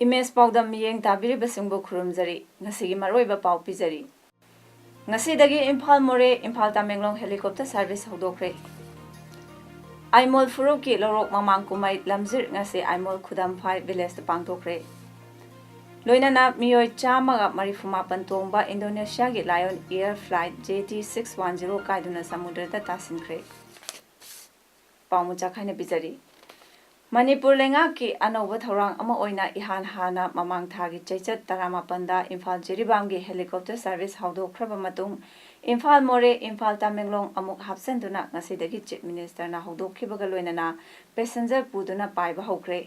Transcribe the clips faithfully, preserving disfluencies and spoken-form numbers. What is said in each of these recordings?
Image ꯄꯥꯎꯗꯝ ꯃꯤꯠꯌꯦꯡ ꯇꯥꯕꯤꯔꯤꯕꯁꯤꯡꯕꯨ ꯈꯨꯔꯨꯝꯖꯔꯤ꯫ ꯉꯁꯤꯒꯤ ꯃꯔꯨꯑꯣꯏꯕ ꯄꯥꯎ ꯄꯤꯖꯔꯤ꯫ ꯉꯁꯤꯗꯒꯤ ꯏꯝꯐꯥꯜ ꯃꯣꯔꯦ, ꯏꯝꯐꯥꯜ ꯇꯃꯦꯡꯂꯣꯡ helicopter service ꯍꯧꯗꯣꯛꯈ꯭ꯔꯦ꯫ ꯑꯥꯏꯃꯣꯜ ꯐꯨꯔꯨꯞꯀꯤ ꯂꯧꯔꯣꯛ ꯃꯃꯥꯡ ꯀꯨꯝꯍꯩ ꯂꯝꯖꯤꯔ ꯉꯁꯤ ꯑꯥꯏꯃꯣꯜ ꯈꯨꯗꯝꯐꯥꯏ villageꯇ ꯄꯥꯡꯊꯣꯛꯈ꯭ꯔꯦ꯫ ꯂꯣꯏꯅꯅ ꯃꯤꯑꯣꯏ ꯆꯥꯝꯃꯒ ꯃꯔꯤꯐꯨ ꯃꯥꯄꯟ ꯇꯣꯡꯕ Indonesiaꯒꯤ Lion Air Flight J T six one zero ꯀꯥꯏꯗꯨꯅ ꯁꯃꯨꯗ꯭ꯔꯗ ꯇꯥꯁꯤꯟꯈ꯭ꯔꯦ꯫ ꯄꯥꯎ ꯃꯆꯥ ꯈꯥꯏꯅ ꯄꯤꯖꯔꯤ꯫ ꯃꯅꯤꯄꯨꯔ ꯂꯩꯉꯥꯛꯀꯤ ꯑꯅꯧꯕ ꯊꯧꯔꯥꯡ ꯑꯃ ꯑꯣꯏꯅ ꯏꯍꯥꯟ ꯍꯥꯟꯅ ꯃꯃꯥꯡ ꯊꯥꯒꯤ ꯆꯩꯆꯠ ꯇꯔꯥꯃꯥꯄꯟꯗ ꯏꯝꯐꯥꯜ ꯖꯤꯔꯤꯕꯥꯝꯒꯤ helicopter service ꯍꯧꯗꯣꯛꯈ꯭ꯔꯕ ꯃꯇꯨꯡ, ꯏꯝꯐꯥꯜ ꯃꯣꯔꯦ, ꯏꯝꯐꯥꯜ ꯇꯃꯦꯡꯂꯣꯡ ꯑꯃꯨꯛ ꯍꯥꯞꯆꯤꯟꯗꯨꯅ ꯉꯁꯤꯗꯒꯤ Chief Ministerꯅ ꯍꯧꯗꯣꯛꯈꯤꯕꯒ ꯂꯣꯏꯅꯅ passenger ꯄꯨꯗꯨꯅ ꯄꯥꯏꯕ ꯍꯧꯈ꯭ꯔꯦ꯫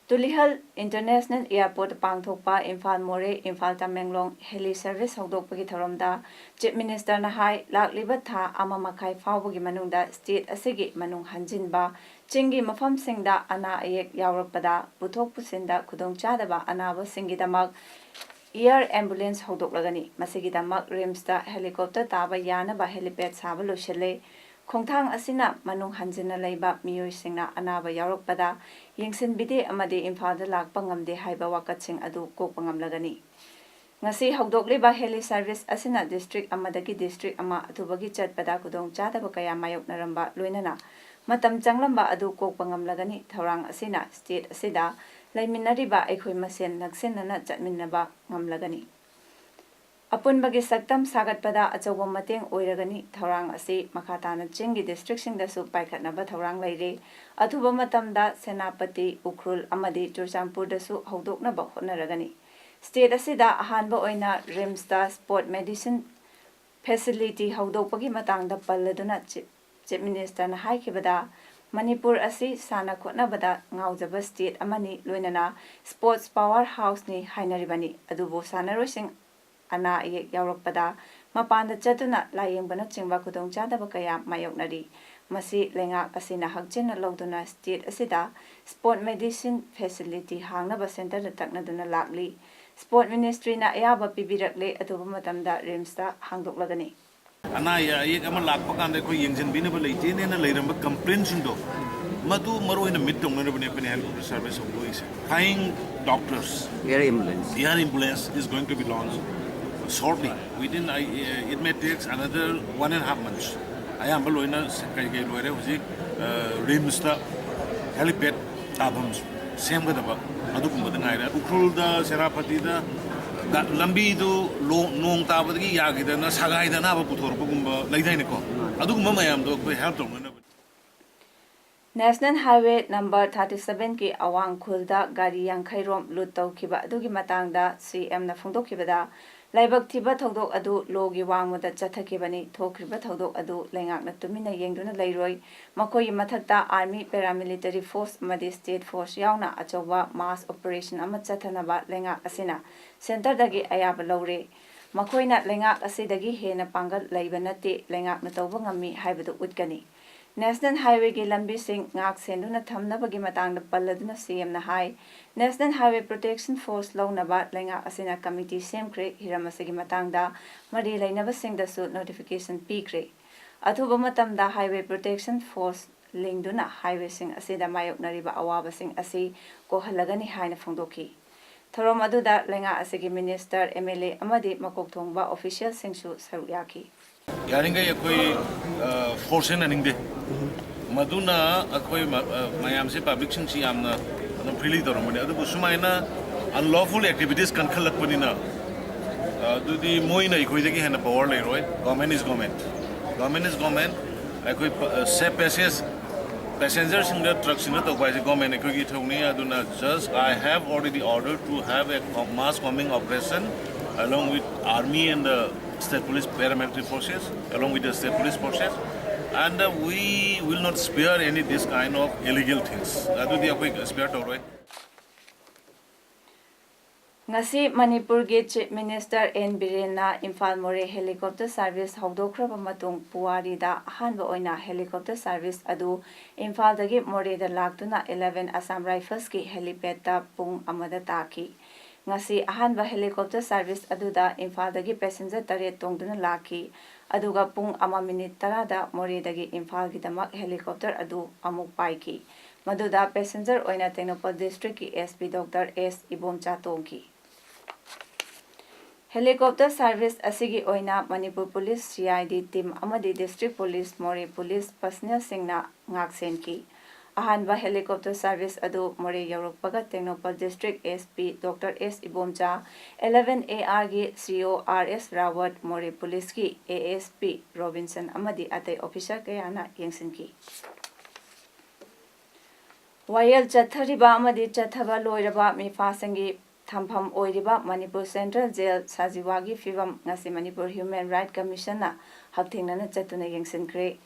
ꯇꯨꯂꯤꯍꯜ International Airportꯇ ꯄꯥꯡꯊꯣꯛꯄ ꯏꯝꯐꯥꯜ ꯃꯣꯔꯦ, ꯏꯝꯐꯥꯜ ꯇꯃꯦꯡꯂꯣꯡ heli service ꯍꯧꯗꯣꯛꯄꯒꯤ ꯊꯧꯔꯝꯗ Chief Ministerꯅ ꯍꯥꯏ, ꯂꯥꯛꯂꯤꯕ ꯊꯥ ꯑꯃ ꯃꯈꯥꯏ ꯐꯥꯎꯕꯒꯤ ꯃꯅꯨꯡꯗ state ꯑꯁꯤꯒꯤ ꯃꯅꯨꯡ ꯍꯟꯖꯤꯟꯕ ꯆꯤꯡꯒꯤ ꯃꯐꯝꯁꯤꯡꯗ ꯑꯅꯥ ꯑꯌꯦꯛ ꯌꯥꯎꯔꯛꯄꯗ ꯄꯨꯊꯣꯛ ꯄꯨꯁꯤꯟꯗ ꯈꯨꯗꯣꯡꯆꯥꯗꯕ ꯑꯅꯥꯕꯁꯤꯡꯒꯤꯗꯃꯛ air ambulance ꯍꯧꯗꯣꯛꯂꯒꯅꯤ꯫ ꯃꯁꯤꯒꯤꯗꯃꯛ RIMSꯇ helicopter ꯇꯥꯕ ꯌꯥꯅꯕ helipad ꯁꯥꯕ ꯂꯣꯏꯁꯤꯜꯂꯦ꯫ ꯈꯣꯡꯊꯥꯡ ꯑꯁꯤꯅ ꯃꯅꯨꯡ ꯍꯟꯖꯤꯟꯅ ꯂꯩꯕ ꯃꯤꯑꯣꯏꯁꯤꯡꯅ ꯑꯅꯥꯕ ꯌꯥꯎꯔꯛꯄꯗ ꯌꯦꯡꯁꯤꯟꯕꯤꯗꯦ ꯑꯃꯗꯤ ꯏꯝꯐꯥꯜꯗ ꯂꯥꯛꯄ ꯉꯝꯗꯦ ꯍꯥꯏꯕ ꯋꯥꯀꯠꯁꯤꯡ ꯑꯗꯨ ꯀꯣꯛꯄ ꯉꯝꯂꯒꯅꯤ꯫ ꯉꯁꯤ ꯍꯧꯗꯣꯛꯂꯤꯕ heli service ꯑꯁꯤꯅ district ꯑꯃꯗꯒꯤ district ꯑꯃ ꯑꯊꯨꯕꯒꯤ ꯆꯠꯄꯗ ꯈꯨꯗꯣꯡꯆꯥꯗꯕ ꯀꯌꯥ ꯃꯥꯌꯣꯛꯅꯔꯝꯕ, ꯂꯣꯏꯅꯅ ꯃꯇꯝ ꯆꯪꯂꯝꯕ ꯑꯗꯨ ꯀꯣꯛꯄ ꯉꯝꯂꯒꯅꯤ꯫ ꯊꯧꯔꯥꯡ ꯑꯁꯤꯅ state ꯑꯁꯤꯗ ꯂꯩꯃꯤꯟꯅꯔꯤꯕ ꯑꯩꯈꯣꯏ ꯃꯁꯦꯟ ꯅꯛꯁꯤꯟꯅꯅ ꯆꯠꯃꯤꯟꯅꯕ ꯉꯝꯂꯒꯅꯤ꯫ ꯑꯄꯨꯟꯕꯒꯤ ꯁꯛꯇꯝ ꯁꯥꯒꯠꯄꯗ ꯑꯆꯧꯕ ꯃꯇꯦꯡ ꯑꯣꯏꯔꯒꯅꯤ꯫ ꯊꯧꯔꯥꯡ ꯑꯁꯤ ꯃꯈꯥ ꯇꯥꯅ ꯆꯤꯡꯒꯤ districtꯁꯤꯡꯗꯁꯨ ꯄꯥꯏꯈꯠꯅꯕ ꯊꯧꯔꯥꯡ ꯂꯩꯔꯤ꯫ ꯑꯊꯨꯕ ꯃꯇꯝꯗ ꯁꯦꯅꯥꯄꯇꯤ, ꯎꯈ꯭ꯔꯨꯜ ꯑꯃꯗꯤ ꯆꯨꯔꯆꯥꯟꯄꯨꯔꯗꯁꯨ ꯍꯧꯗꯣꯛꯅꯕ ꯍꯣꯠꯅꯔꯒꯅꯤ꯫ State ꯑꯁꯤꯗ ꯑꯍꯥꯟꯕ ꯑꯣꯏꯅ RIMSꯇ sport medicine facility ꯍꯧꯗꯣꯛꯄꯒꯤ ꯃꯇꯥꯡꯗ ꯄꯜꯂꯗꯨꯅ Chief, Chief Ministerꯅ ꯍꯥꯏꯈꯤꯕꯗ, ꯃꯅꯤꯄꯨꯔ ꯑꯁꯤ ꯁꯥꯟꯅ ꯈꯣꯠꯅꯕꯗ ꯉꯥꯎꯖꯕ state ꯑꯃꯅꯤ, ꯂꯣꯏꯅꯅ sports power houseꯅꯤ ꯍꯥꯏꯅꯔꯤꯕꯅꯤ꯫ ꯑꯗꯨꯕꯨ ꯁꯥꯟꯅꯔꯣꯏꯁꯤꯡ ꯑꯅꯥ ꯑꯌꯦꯛ ꯌꯥꯎꯔꯛꯄꯗ ꯃꯄꯥꯟꯗ ꯆꯠꯇꯨꯅ ꯂꯥꯌꯦꯡꯕꯅꯆꯤꯡꯕ ꯈꯨꯗꯣꯡꯆꯥꯗꯕ ꯀꯌꯥ ꯃꯥꯌꯣꯛꯅꯔꯤ꯫ ꯃꯁꯤ ꯂꯩꯉꯥꯛ ꯑꯁꯤꯅ ꯍꯛꯆꯤꯟꯅ ꯂꯧꯗꯨꯅ state ꯑꯁꯤꯗ sport medicine facility ꯍꯥꯡꯅꯕ centreꯗ ꯇꯛꯅꯗꯨꯅ ꯂꯥꯛꯂꯤ꯫ Sport ministryꯅ ꯑꯌꯥꯕ ꯄꯤꯕꯤꯔꯛꯂꯦ, ꯑꯊꯨꯕ ꯃꯇꯝꯗ RIMSꯇ ꯍꯥꯡꯗꯣꯛꯂꯒꯅꯤ꯫ ꯑꯅꯥ ꯑꯌꯦꯛ ꯑꯃ ꯂꯥꯛꯄ ꯀꯥꯟꯗ ꯑꯩꯈꯣꯏ ꯌꯦꯡꯁꯤꯟꯕꯤꯅꯕ ꯂꯩꯇꯦꯅꯦꯅ ꯂꯩꯔꯝꯕ complaintꯁꯤꯡꯗꯣ, ꯃꯗꯨ ꯃꯔꯨ ꯑꯣꯏꯅ meet ꯇꯧꯅꯅꯕꯅꯦ ꯑꯩꯈꯣꯏꯅ helicopter service ꯍꯧꯗꯣꯛꯏꯁꯦ꯫ Flying doctors, Air ambulance. Air ambulance is going to be launched shortly. Within, I, it may take another one and a half months. ꯑꯌꯥꯝꯕ ꯂꯣꯏꯅ ꯀꯩ ꯀꯩ ꯂꯣꯏꯔꯦ꯫ ꯍꯧꯖꯤꯛ RIMSꯇ helipad ꯇꯥꯐꯝ ꯁꯦꯝꯒꯗꯕ ꯑꯗꯨꯒꯨꯝꯕꯗ ꯉꯥꯏꯔꯦ꯫ ꯎꯈ꯭ꯔꯨꯜꯗ, ꯁꯦꯅꯥꯄꯇꯤꯗ ꯂꯝꯕꯤꯗꯨ ꯅꯣꯡ ꯇꯥꯕꯗꯒꯤ ꯌꯥꯈꯤꯗꯅ ꯁꯒꯥꯏꯗ ꯑꯅꯥꯕ ꯄꯨꯊꯣꯔꯛꯄꯒꯨꯝꯕ ꯂꯩꯗꯥꯏꯅꯦꯀꯣ꯫ ꯑꯗꯨꯒꯨꯝꯕ ꯃꯌꯥꯝꯗꯣ ꯑꯩꯈꯣꯏ help ꯇꯧꯅꯅꯕ꯫ National Highway number thirty sevenꯒꯤ ꯑꯋꯥꯡ ꯈꯨꯜꯗ ꯒꯥꯔꯤ ꯌꯥꯡꯈꯩ ꯔꯣꯝ loot ꯇꯧꯈꯤꯕ ꯑꯗꯨꯒꯤ ꯃꯇꯥꯡꯗ CMꯅ ꯐꯣꯡꯗꯣꯛꯈꯤꯕꯗ, ꯂꯥꯏꯕꯛ ꯊꯤꯕ ꯊꯧꯗꯣꯛ ꯑꯗꯨ lawꯒꯤ ꯋꯥꯡꯃꯗ ꯆꯠꯊꯈꯤꯕꯅꯤ꯫ ꯊꯣꯛꯈ꯭ꯔꯤꯕ ꯊꯧꯗꯣꯛ ꯑꯗꯨ ꯂꯩꯉꯥꯛꯅ ꯇꯨꯃꯤꯟꯅ ꯌꯦꯡꯗꯨꯅ ꯂꯩꯔꯣꯏ꯫ ꯃꯈꯣꯏꯒꯤ ꯃꯊꯛꯇ army, paramilitary force ꯑꯃꯗꯤ state force ꯌꯥꯎꯅ ꯑꯆꯧꯕ mass operation ꯑꯃ ꯆꯠꯊꯅꯕ ꯂꯩꯉꯥꯛ ꯑꯁꯤꯅ centreꯗꯒꯤ ꯑꯌꯥꯕ ꯂꯧꯔꯦ꯫ ꯃꯈꯣꯏꯅ ꯂꯩꯉꯥꯛ ꯑꯁꯤꯗꯒꯤ ꯍꯦꯟꯅ ꯄꯥꯡꯒꯜ ꯂꯩꯕ ꯅꯠꯇꯦ, ꯂꯩꯉꯥꯛꯅ ꯇꯧꯕ ꯉꯝꯃꯤ ꯍꯥꯏꯕꯗꯨ ꯎꯠꯀꯅꯤ꯫ National Highwayꯒꯤ ꯂꯝꯕꯤꯁꯤꯡ ꯉꯥꯛ ꯁꯦꯟꯗꯨꯅ ꯊꯝꯅꯕꯒꯤ ꯃꯇꯥꯡꯗ ꯄꯜꯂꯗꯨꯅ CMꯅ ꯍꯥꯏ, National Highway Protection Force ꯂꯧꯅꯕ ꯂꯩꯉꯥꯛ ꯑꯁꯤꯅ committee ꯁꯦꯝꯈ꯭ꯔꯦ꯫ ꯍꯤꯔꯝ ꯑꯁꯤꯒꯤ ꯃꯇꯥꯡꯗ ꯃꯔꯤ ꯂꯩꯅꯕꯁꯤꯡꯗꯁꯨ notification ꯄꯤꯈ꯭ꯔꯦ꯫ ꯑꯊꯨꯕ ꯃꯇꯝꯗ Highway Protection Force ꯂꯤꯡꯗꯨꯅ highwayꯁꯤꯡ ꯑꯁꯤꯗ ꯃꯥꯌꯣꯛꯅꯔꯤꯕ ꯑꯋꯥꯕꯁꯤꯡ ꯑꯁꯤ ꯀꯣꯛꯍꯜꯂꯒꯅꯤ ꯍꯥꯏꯅ ꯐꯣꯡꯗꯣꯛꯈꯤ꯫ ꯊꯧꯔꯝ ꯑꯗꯨꯗ ꯂꯩꯉꯥꯛ ꯑꯁꯤꯒꯤ minister, MLA ꯑꯃꯗꯤ ꯃꯀꯣꯛ ꯊꯣꯡꯕ officialꯁꯤꯡꯁꯨ ꯁꯔꯨꯛ ꯌꯥꯈꯤ꯫ ꯌꯥꯔꯤꯈꯩ ꯑꯩꯈꯣꯏ force ꯁꯤꯖꯤꯟꯅꯅꯤꯡꯗꯦ꯫ ꯃꯗꯨꯅ ꯑꯩꯈꯣꯏ ꯃꯌꯥꯝꯁꯦ, publicꯁꯤꯡꯁꯤ ꯌꯥꯝꯅ ꯑꯗꯨꯝ freely ꯇꯧꯔꯝꯕꯅꯤ꯫ ꯑꯗꯨꯕꯨ ꯁꯨꯃꯥꯏꯅ unlawful activities ꯀꯟꯈꯠꯂꯛꯄꯅꯤꯅ, ꯑꯗꯨꯗꯤ ꯃꯣꯏꯅ ꯑꯩꯈꯣꯏꯗꯒꯤ ꯍꯦꯟꯅ power ꯂꯩꯔꯣꯏ꯫ Government is government, government is government꯫ ꯑꯩꯈꯣꯏ safe passage, passengerꯁꯤꯡꯗ truckꯁꯤꯡꯗ ꯇꯧꯕ ꯍꯥꯏꯁꯦ government ꯑꯩꯈꯣꯏꯒꯤ ꯏꯊꯧꯅꯤ꯫ ꯑꯗꯨꯅ just I have already ordered to have a mass combing operation along with army and the state police, paramilitary forces, along with the state police forces. And uh, we will not spare any this kind of illegal things. ꯑꯗꯨꯗꯤ ꯑꯩꯈꯣꯏ spare ꯇꯧꯔꯣꯏ꯫ ꯉꯁꯤ ꯃꯅꯤꯄꯨꯔꯒꯤ Chief Minister and ꯕꯤꯔꯦꯟꯅ Imphal ꯃꯣꯔꯦ helicopter service ꯍꯧꯗꯣꯛꯈ꯭ꯔꯕ ꯃꯇꯨꯡ ꯄꯨꯋꯥꯔꯤꯗ ꯑꯍꯥꯟꯕ ꯑꯣꯏꯅ helicopter service ꯑꯗꯨ ꯏꯝꯐꯥꯜꯗꯒꯤ ꯃꯣꯔꯦꯗ ꯂꯥꯛꯇꯨꯅ eleven Assam Riflesꯀꯤ helipadꯇ ꯄꯨꯡ ꯑꯃꯗ ꯇꯥꯈꯤ꯫ ꯉꯁꯤ ꯑꯍꯥꯟꯕ helicopter service ꯑꯗꯨꯗ ꯏꯝꯐꯥꯜꯗꯒꯤ passenger ꯇꯔꯦꯠ ꯇꯣꯡꯗꯨꯅ ꯂꯥꯛꯈꯤ꯫ ꯑꯗꯨꯒ ꯄꯨꯡ ꯑꯃ minute ꯇꯔꯥꯗ ꯃꯣꯔꯦꯗꯒꯤ ꯏꯝꯐꯥꯜꯒꯤꯗꯃꯛ helicopter ꯑꯗꯨ ꯑꯃꯨꯛ ꯄꯥꯏꯈꯤ꯫ ꯃꯗꯨꯗ passenger ꯑꯣꯏꯅ Tengnoupal districtꯀꯤ SP Doctor S Ibomcha ꯇꯣꯡꯈꯤ꯫ Helicopter service ꯑꯁꯤꯒꯤ ꯑꯣꯏꯅ Manipur Police, C I D team ꯑꯃꯗꯤ District Police, ꯃꯣꯔꯦ Police personnelꯁꯤꯡꯅ ꯉꯥꯛꯁꯦꯟꯈꯤ꯫ ꯑꯍꯥꯟꯕ helicopter service ꯑꯗꯨ ꯃꯣꯔꯦ ꯌꯧꯔꯛꯄꯒ Tengnoupal district SP Doctor S Ibomcha, eleven ARꯒꯤ CO R S ꯔꯥꯋꯠ, ꯃꯣꯔꯦ Policeꯀꯤ ASP ꯔꯣꯕꯤꯟꯁꯟ ꯑꯃꯗꯤ ꯑꯇꯩ officer ꯀꯌꯥꯅ ꯌꯦꯡꯁꯤꯟꯈꯤ꯫ ꯋꯥꯌꯦꯜ ꯆꯠꯊꯔꯤꯕ ꯑꯃꯗꯤ ꯆꯠꯊꯕ ꯂꯣꯏꯔꯕ ꯃꯤꯐꯥꯁꯤꯡꯒꯤ ꯊꯝꯐꯝ ꯑꯣꯏꯔꯤꯕ ꯃꯅꯤꯄꯨꯔ Central Jail ꯁꯥꯖꯤꯋꯥꯒꯤ ꯐꯤꯕꯝ ꯉꯁꯤ ꯃꯅꯤꯄꯨꯔ Human Right Commissionꯅ ꯍꯛꯊꯦꯡꯅꯅ ꯆꯠꯇꯨꯅ ꯌꯦꯡꯁꯤꯟꯈ꯭ꯔꯦ꯫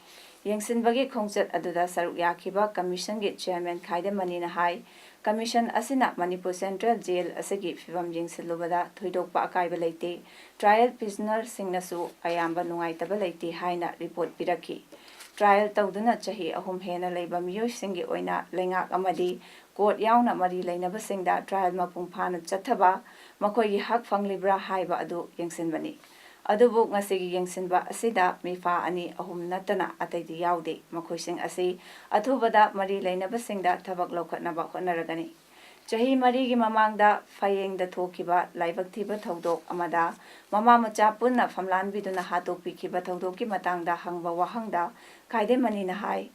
ꯌꯦꯡꯁꯤꯟꯕꯒꯤ ꯈꯣꯡꯆꯠ ꯑꯗꯨꯗ ꯁꯔꯨꯛ ꯌꯥꯈꯤꯕ Commissionꯒꯤ Chairman ꯈꯥꯏꯗꯦꯝꯃꯅꯤꯅ ꯍꯥꯏ, Commission ꯑꯁꯤꯅ ꯃꯅꯤꯄꯨꯔ Central Jail ꯑꯁꯤꯒꯤ ꯐꯤꯕꯝ ꯌꯦꯡꯁꯤꯜꯂꯨꯕꯗ ꯊꯣꯏꯗꯣꯛꯄ ꯑꯀꯥꯏꯕ ꯂꯩꯇꯦ, trial prisonerꯁꯤꯡꯅꯁꯨ ꯑꯌꯥꯝꯕ ꯅꯨꯡꯉꯥꯏꯇꯕ ꯂꯩꯇꯦ ꯍꯥꯏꯅ report ꯄꯤꯔꯛꯈꯤ꯫ Trial ꯇꯧꯗꯨꯅ ꯆꯍꯤ ꯑꯍꯨꯝ ꯍꯦꯟꯅ ꯂꯩꯕ ꯃꯤꯑꯣꯏꯁꯤꯡꯒꯤ ꯑꯣꯏꯅ ꯂꯩꯉꯥꯛ ꯑꯃꯗꯤ court ꯌꯥꯎꯅ ꯃꯔꯤ ꯂꯩꯅꯕꯁꯤꯡꯗ trial ꯃꯄꯨꯡ ꯐꯥꯅ ꯆꯠꯊꯕ, ꯃꯈꯣꯏꯒꯤ ꯍꯛ ꯐꯪꯂꯤꯕ꯭ꯔꯥ ꯍꯥꯏꯕ ꯑꯗꯨ ꯌꯦꯡꯁꯤꯟꯕꯅꯤ꯫ ꯑꯗꯨꯕꯨ ꯉꯁꯤꯒꯤ ꯌꯦꯡꯁꯤꯟꯕ ꯑꯁꯤꯗ ꯃꯤꯐꯥ ꯑꯅꯤ ꯑꯍꯨꯝ ꯅꯠꯇꯅ ꯑꯇꯩꯗꯤ ꯌꯥꯎꯗꯦ꯫ ꯃꯈꯣꯏꯁꯤꯡ ꯑꯁꯤ ꯑꯊꯨꯕꯗ ꯃꯔꯤ ꯂꯩꯅꯕꯁꯤꯡꯗ ꯊꯕꯛ ꯂꯧꯈꯠꯅꯕ ꯍꯣꯠꯅꯔꯒꯅꯤ꯫ ꯆꯍꯤ ꯃꯔꯤꯒꯤ ꯃꯃꯥꯡꯗ ꯐꯌꯦꯡꯗ ꯊꯣꯛꯈꯤꯕ ꯂꯥꯏꯕꯛ ꯊꯤꯕ ꯊꯧꯗꯣꯛ ꯑꯃꯗ ꯃꯃꯥ ꯃꯆꯥ ꯄꯨꯟꯅ ꯐꯝꯂꯥꯟꯕꯤꯗꯨꯅ ꯍꯥꯠꯇꯣꯛꯄꯤꯈꯤꯕ ꯊꯧꯗꯣꯛꯀꯤ ꯃꯇꯥꯡꯗ ꯍꯪꯕ ꯋꯥꯍꯪꯗ ꯈꯥꯏꯗꯦꯝꯃꯅꯤꯅ ꯍꯥꯏ,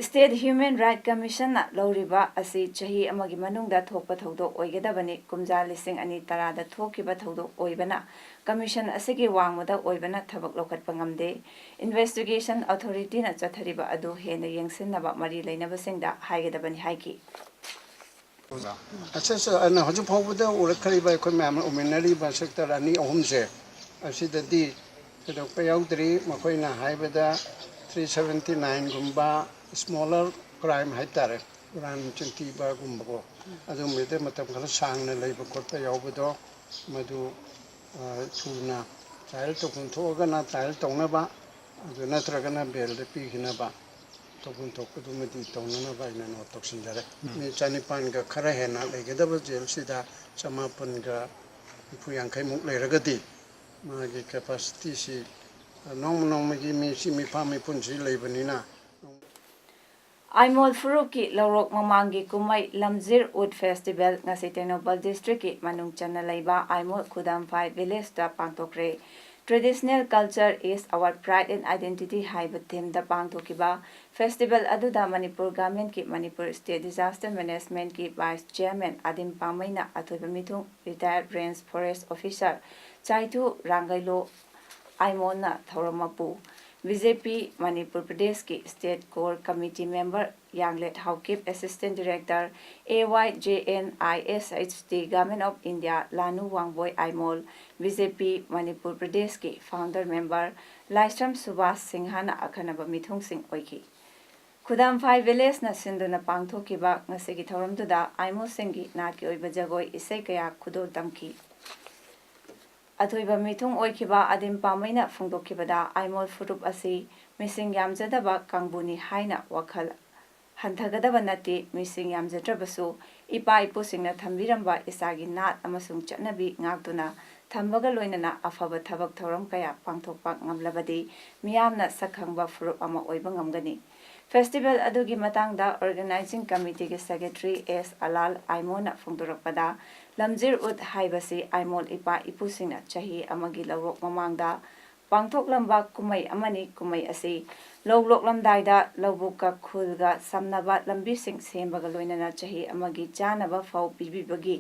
State Human Right Commissionꯅ ꯂꯧꯔꯤꯕ ꯑꯁꯤ ꯆꯍꯤ ꯑꯃꯒꯤ ꯃꯅꯨꯡꯗ ꯊꯣꯛꯄ ꯊꯧꯗꯣꯛ ꯑꯣꯏꯒꯗꯕꯅꯤ꯫ ꯀꯨꯝꯖꯥ ꯂꯤꯁꯤꯡ ꯑꯅꯤ ꯇꯔꯥꯗ ꯊꯣꯛꯈꯤꯕ ꯊꯧꯗꯣꯛ ꯑꯣꯏꯕꯅ Commission ꯑꯁꯤꯒꯤ ꯋꯥꯡꯃꯗ ꯑꯣꯏꯕꯅ ꯊꯕꯛ ꯂꯧꯈꯠꯄ ꯉꯝꯗꯦ꯫ Investigation Authorityꯅ ꯆꯠꯊꯔꯤꯕ ꯑꯗꯨ ꯍꯦꯟꯅ ꯌꯦꯡꯁꯤꯟꯅꯕ ꯃꯔꯤ ꯂꯩꯅꯕꯁꯤꯡꯗ ꯍꯥꯏꯒꯗꯕꯅꯤ ꯍꯥꯏꯈꯤ꯫ ꯑꯁ ꯑꯁ ꯑꯩꯅ ꯍꯧꯖꯤꯛ ꯐꯥꯎꯕꯗ ꯎꯔꯛꯈ꯭ꯔꯤꯕ ꯑꯩꯈꯣꯏ ꯃꯌꯥꯝꯅ ꯎꯃꯤꯟꯅꯔꯤꯕ sector ꯑꯅꯤ ꯑꯍꯨꯝꯁꯦ, ꯑꯁꯤꯗꯗꯤ ꯊꯣꯏꯗꯣꯛꯄ ꯌꯥꯎꯗ꯭ꯔꯤ꯫ ꯃꯈꯣꯏꯅ ꯍꯥꯏꯕꯗ ꯊ꯭ꯔꯤ ꯁꯕꯦꯟꯇꯤ ꯅꯥꯏꯟꯒꯨꯝꯕ ꯁ꯭ꯃꯣꯂꯔ ꯀ꯭ꯔꯥꯏꯝ ꯍꯥꯏꯇꯥꯔꯦ, ꯍꯨꯔꯥꯟ ꯆꯤꯟꯊꯤꯕꯒꯨꯝꯕꯀꯣ, ꯑꯗꯨꯒꯨꯝꯕꯗ ꯃꯇꯝ ꯈꯔ ꯁꯥꯡꯅ ꯂꯩꯕ ꯈꯣꯠꯄ ꯌꯥꯎꯕꯗꯣ, ꯃꯗꯨ ꯊꯨꯅ ꯇ꯭ꯔꯥꯏꯌꯦꯜ ꯇꯧꯐꯝ ꯊꯣꯛꯑꯒꯅ ꯇ꯭ꯔꯥꯏꯌꯦꯜ ꯇꯧꯅꯕ, ꯑꯗꯨ ꯅꯠꯇ꯭ꯔꯒꯅ ꯕꯦꯜꯗ ꯄꯤꯈꯤꯅꯕ ꯇꯧꯐꯝ ꯊꯣꯛꯄꯗꯨꯃꯗꯤ ꯇꯧꯅꯅꯕ ꯑꯩꯅ ꯅꯣꯠ ꯇꯧꯁꯤꯟꯖꯔꯦ꯫ ꯃꯤ ꯆꯅꯤꯄꯥꯟꯒ ꯈꯔ ꯍꯦꯟꯅ ꯂꯩꯒꯗꯕ ꯖꯦꯜꯁꯤꯗ ꯆꯃꯥꯄꯟꯒ ꯅꯤꯐꯨ ꯌꯥꯡꯈꯩꯃꯨꯛ ꯂꯩꯔꯒꯗꯤ, ꯃꯥꯒꯤ ꯀꯦꯄꯥꯁꯤꯇꯤꯁꯤ ꯅꯣꯡꯃ ꯅꯣꯡꯃꯒꯤ ꯃꯤꯁꯤ, ꯃꯤꯐꯥ ꯃꯤꯄꯨꯟꯁꯤ ꯂꯩꯕꯅꯤꯅ꯫ ꯑꯥꯏꯃꯣꯜ ꯐꯨꯔꯨꯞꯀꯤ ꯂꯧꯔꯣꯛ ꯃꯃꯥꯡꯒꯤ ꯀꯨꯝꯍꯩ ꯂꯝꯖꯤꯔ ꯎꯠ ꯐꯦꯁꯇꯤꯚꯦꯜ ꯉꯁꯤ ꯇꯦꯡꯅꯧꯄꯜ ꯗꯤꯁꯇ꯭ꯔꯤꯛꯀꯤ ꯃꯅꯨꯡ ꯆꯟꯅ ꯂꯩꯕ Aimol ꯈꯨꯗꯝꯐꯥꯏ ꯚꯤꯂꯦꯖꯇ ꯄꯥꯡꯊꯣꯛꯈ꯭ꯔꯦ꯫ Traditional Culture is Our Pride and Identity ꯍꯥꯏꯕ ꯊꯤꯝꯗ ꯄꯥꯡꯊꯣꯛꯈꯤꯕ ꯐꯦꯁꯇꯤꯚꯦꯜ ꯑꯗꯨꯗ ꯃꯅꯤꯄꯨꯔ ꯒꯚꯔꯟꯃꯦꯟꯠꯀꯤ ꯃꯅꯤꯄꯨꯔ ꯁ꯭ꯇꯦꯠ ꯗꯤꯖꯥꯁꯇꯔ ꯃꯦꯅꯦꯖꯃꯦꯟꯠꯀꯤ ꯚꯥꯏꯁ ꯆꯤꯌꯥꯔꯃꯦꯟ ꯑꯗꯤꯝ ꯄꯥꯃꯩꯅ ꯑꯊꯣꯏꯕ ꯃꯤꯊꯨꯡ retired range forest officer Chaithu Rangkeilo ꯑꯥꯏꯃꯣꯜꯅ ꯊꯧꯔꯝ ꯃꯄꯨ, ꯕꯤ ꯖꯦ ꯄꯤ ꯃꯅꯤꯄꯨꯔ ꯄ꯭ꯔꯗꯦꯁꯀꯤ state core committee member Yanglet Haokip, assistant director A Y J N I S H D government of India Lanu Wangboi Aimol, B J P Manipur ꯄ꯭ꯔꯗꯦꯁꯀꯤ founder member ꯂꯥꯏꯁ꯭ꯔꯝ ꯁꯨꯕꯥꯁ ꯁꯤꯡꯍꯅ ꯑꯈꯟꯅꯕ ꯃꯤꯊꯨꯡꯁꯤꯡ ꯑꯣꯏꯈꯤ꯫ ꯈꯨꯗꯥꯝꯐꯥꯏ ꯚꯤꯂꯦꯖꯅ ꯁꯤꯟꯗꯨꯅ ꯄꯥꯡꯊꯣꯛꯈꯤꯕ ꯉꯁꯤꯒꯤ ꯊꯧꯔꯝꯗꯨꯗ ꯑꯥꯏꯃꯣꯜꯁꯤꯡꯒꯤ ꯅꯥꯠꯀꯤ ꯑꯣꯏꯕ ꯖꯒꯣꯏ ꯏꯁꯩ ꯀꯌꯥ ꯈꯨꯗꯣꯜ ꯇꯝꯈꯤ꯫ ꯑꯊꯣꯏꯕ ꯃꯤꯊꯨꯡ ꯑꯣꯏꯈꯤꯕ ꯑꯗꯤꯝ ꯄꯥꯃꯩꯅ ꯐꯣꯡꯗꯣꯛꯈꯤꯕꯗ, ꯑꯥꯏꯃꯣꯜ ꯐꯨꯔꯨꯞ ꯑꯁꯤ ꯃꯤꯁꯤꯡ ꯌꯥꯝꯖꯗꯕ ꯀꯥꯡꯕꯨꯅꯤ ꯍꯥꯏꯅ ꯋꯥꯈꯜ ꯍꯟꯊꯒꯗꯕ ꯅꯠꯇꯦ꯫ ꯃꯤꯁꯤꯡ ꯌꯥꯝꯖꯗ꯭ꯔꯕꯁꯨ ꯏꯄꯥ ꯏꯄꯨꯁꯤꯡꯅ ꯊꯝꯕꯤꯔꯝꯕ ꯏꯁꯥꯒꯤ ꯅꯥꯠ ꯑꯃꯁꯨꯡ ꯆꯠꯅꯕꯤ ꯉꯥꯛꯇꯨꯅ ꯊꯝꯕꯒ ꯂꯣꯏꯅꯅ ꯑꯐꯕ ꯊꯕꯛ ꯊꯧꯔꯝ ꯀꯌꯥ ꯄꯥꯡꯊꯣꯛꯄ ꯉꯝꯂꯕꯗꯤ ꯃꯤꯌꯥꯝꯅ ꯁꯛꯈꯪꯕ ꯐꯨꯔꯨꯞ ꯑꯃ ꯑꯣꯏꯕ ꯉꯝꯒꯅꯤ꯫ ꯐꯦꯁꯇꯤꯚꯦꯜ ꯑꯗꯨꯒꯤ ꯃꯇꯥꯡꯗ ꯑꯣꯔꯒꯅꯥꯏꯖꯤꯡ ꯀꯃꯤꯇꯤꯒꯤ ꯁꯦꯀ꯭ꯔꯦꯇꯔꯤ ꯑꯦꯁ ꯑꯂꯥꯜ ꯑꯥꯏꯃꯣꯜꯅ ꯐꯣꯡꯗꯣꯔꯛꯄꯗ, ꯂꯝꯖꯤꯔ ꯎꯠ ꯍꯥꯏꯕꯁꯤ ꯑꯥꯏꯃꯣꯜ ꯏꯄꯥ ꯏꯄꯨꯁꯤꯡꯅ ꯆꯍꯤ ꯑꯃꯒꯤ ꯂꯧꯔꯣꯛ ꯃꯃꯥꯡꯗ ꯄꯥꯡꯊꯣꯛꯂꯝꯕ ꯀꯨꯝꯃꯩ ꯑꯃꯅꯤ꯫ ꯀꯨꯝꯃꯩ ꯑꯁꯤ ꯂꯧ ꯂꯣꯛꯂꯝꯗꯥꯏꯗ ꯂꯧꯕꯨꯛꯀ ꯈꯨꯜꯒ ꯁꯝꯅꯕ ꯂꯝꯕꯤꯁꯤꯡ ꯁꯦꯝꯕꯒ ꯂꯣꯏꯅꯅ ꯆꯍꯤ ꯑꯃꯒꯤ ꯆꯥꯅꯕ ꯐꯧ ꯄꯤꯕꯤꯕꯒꯤ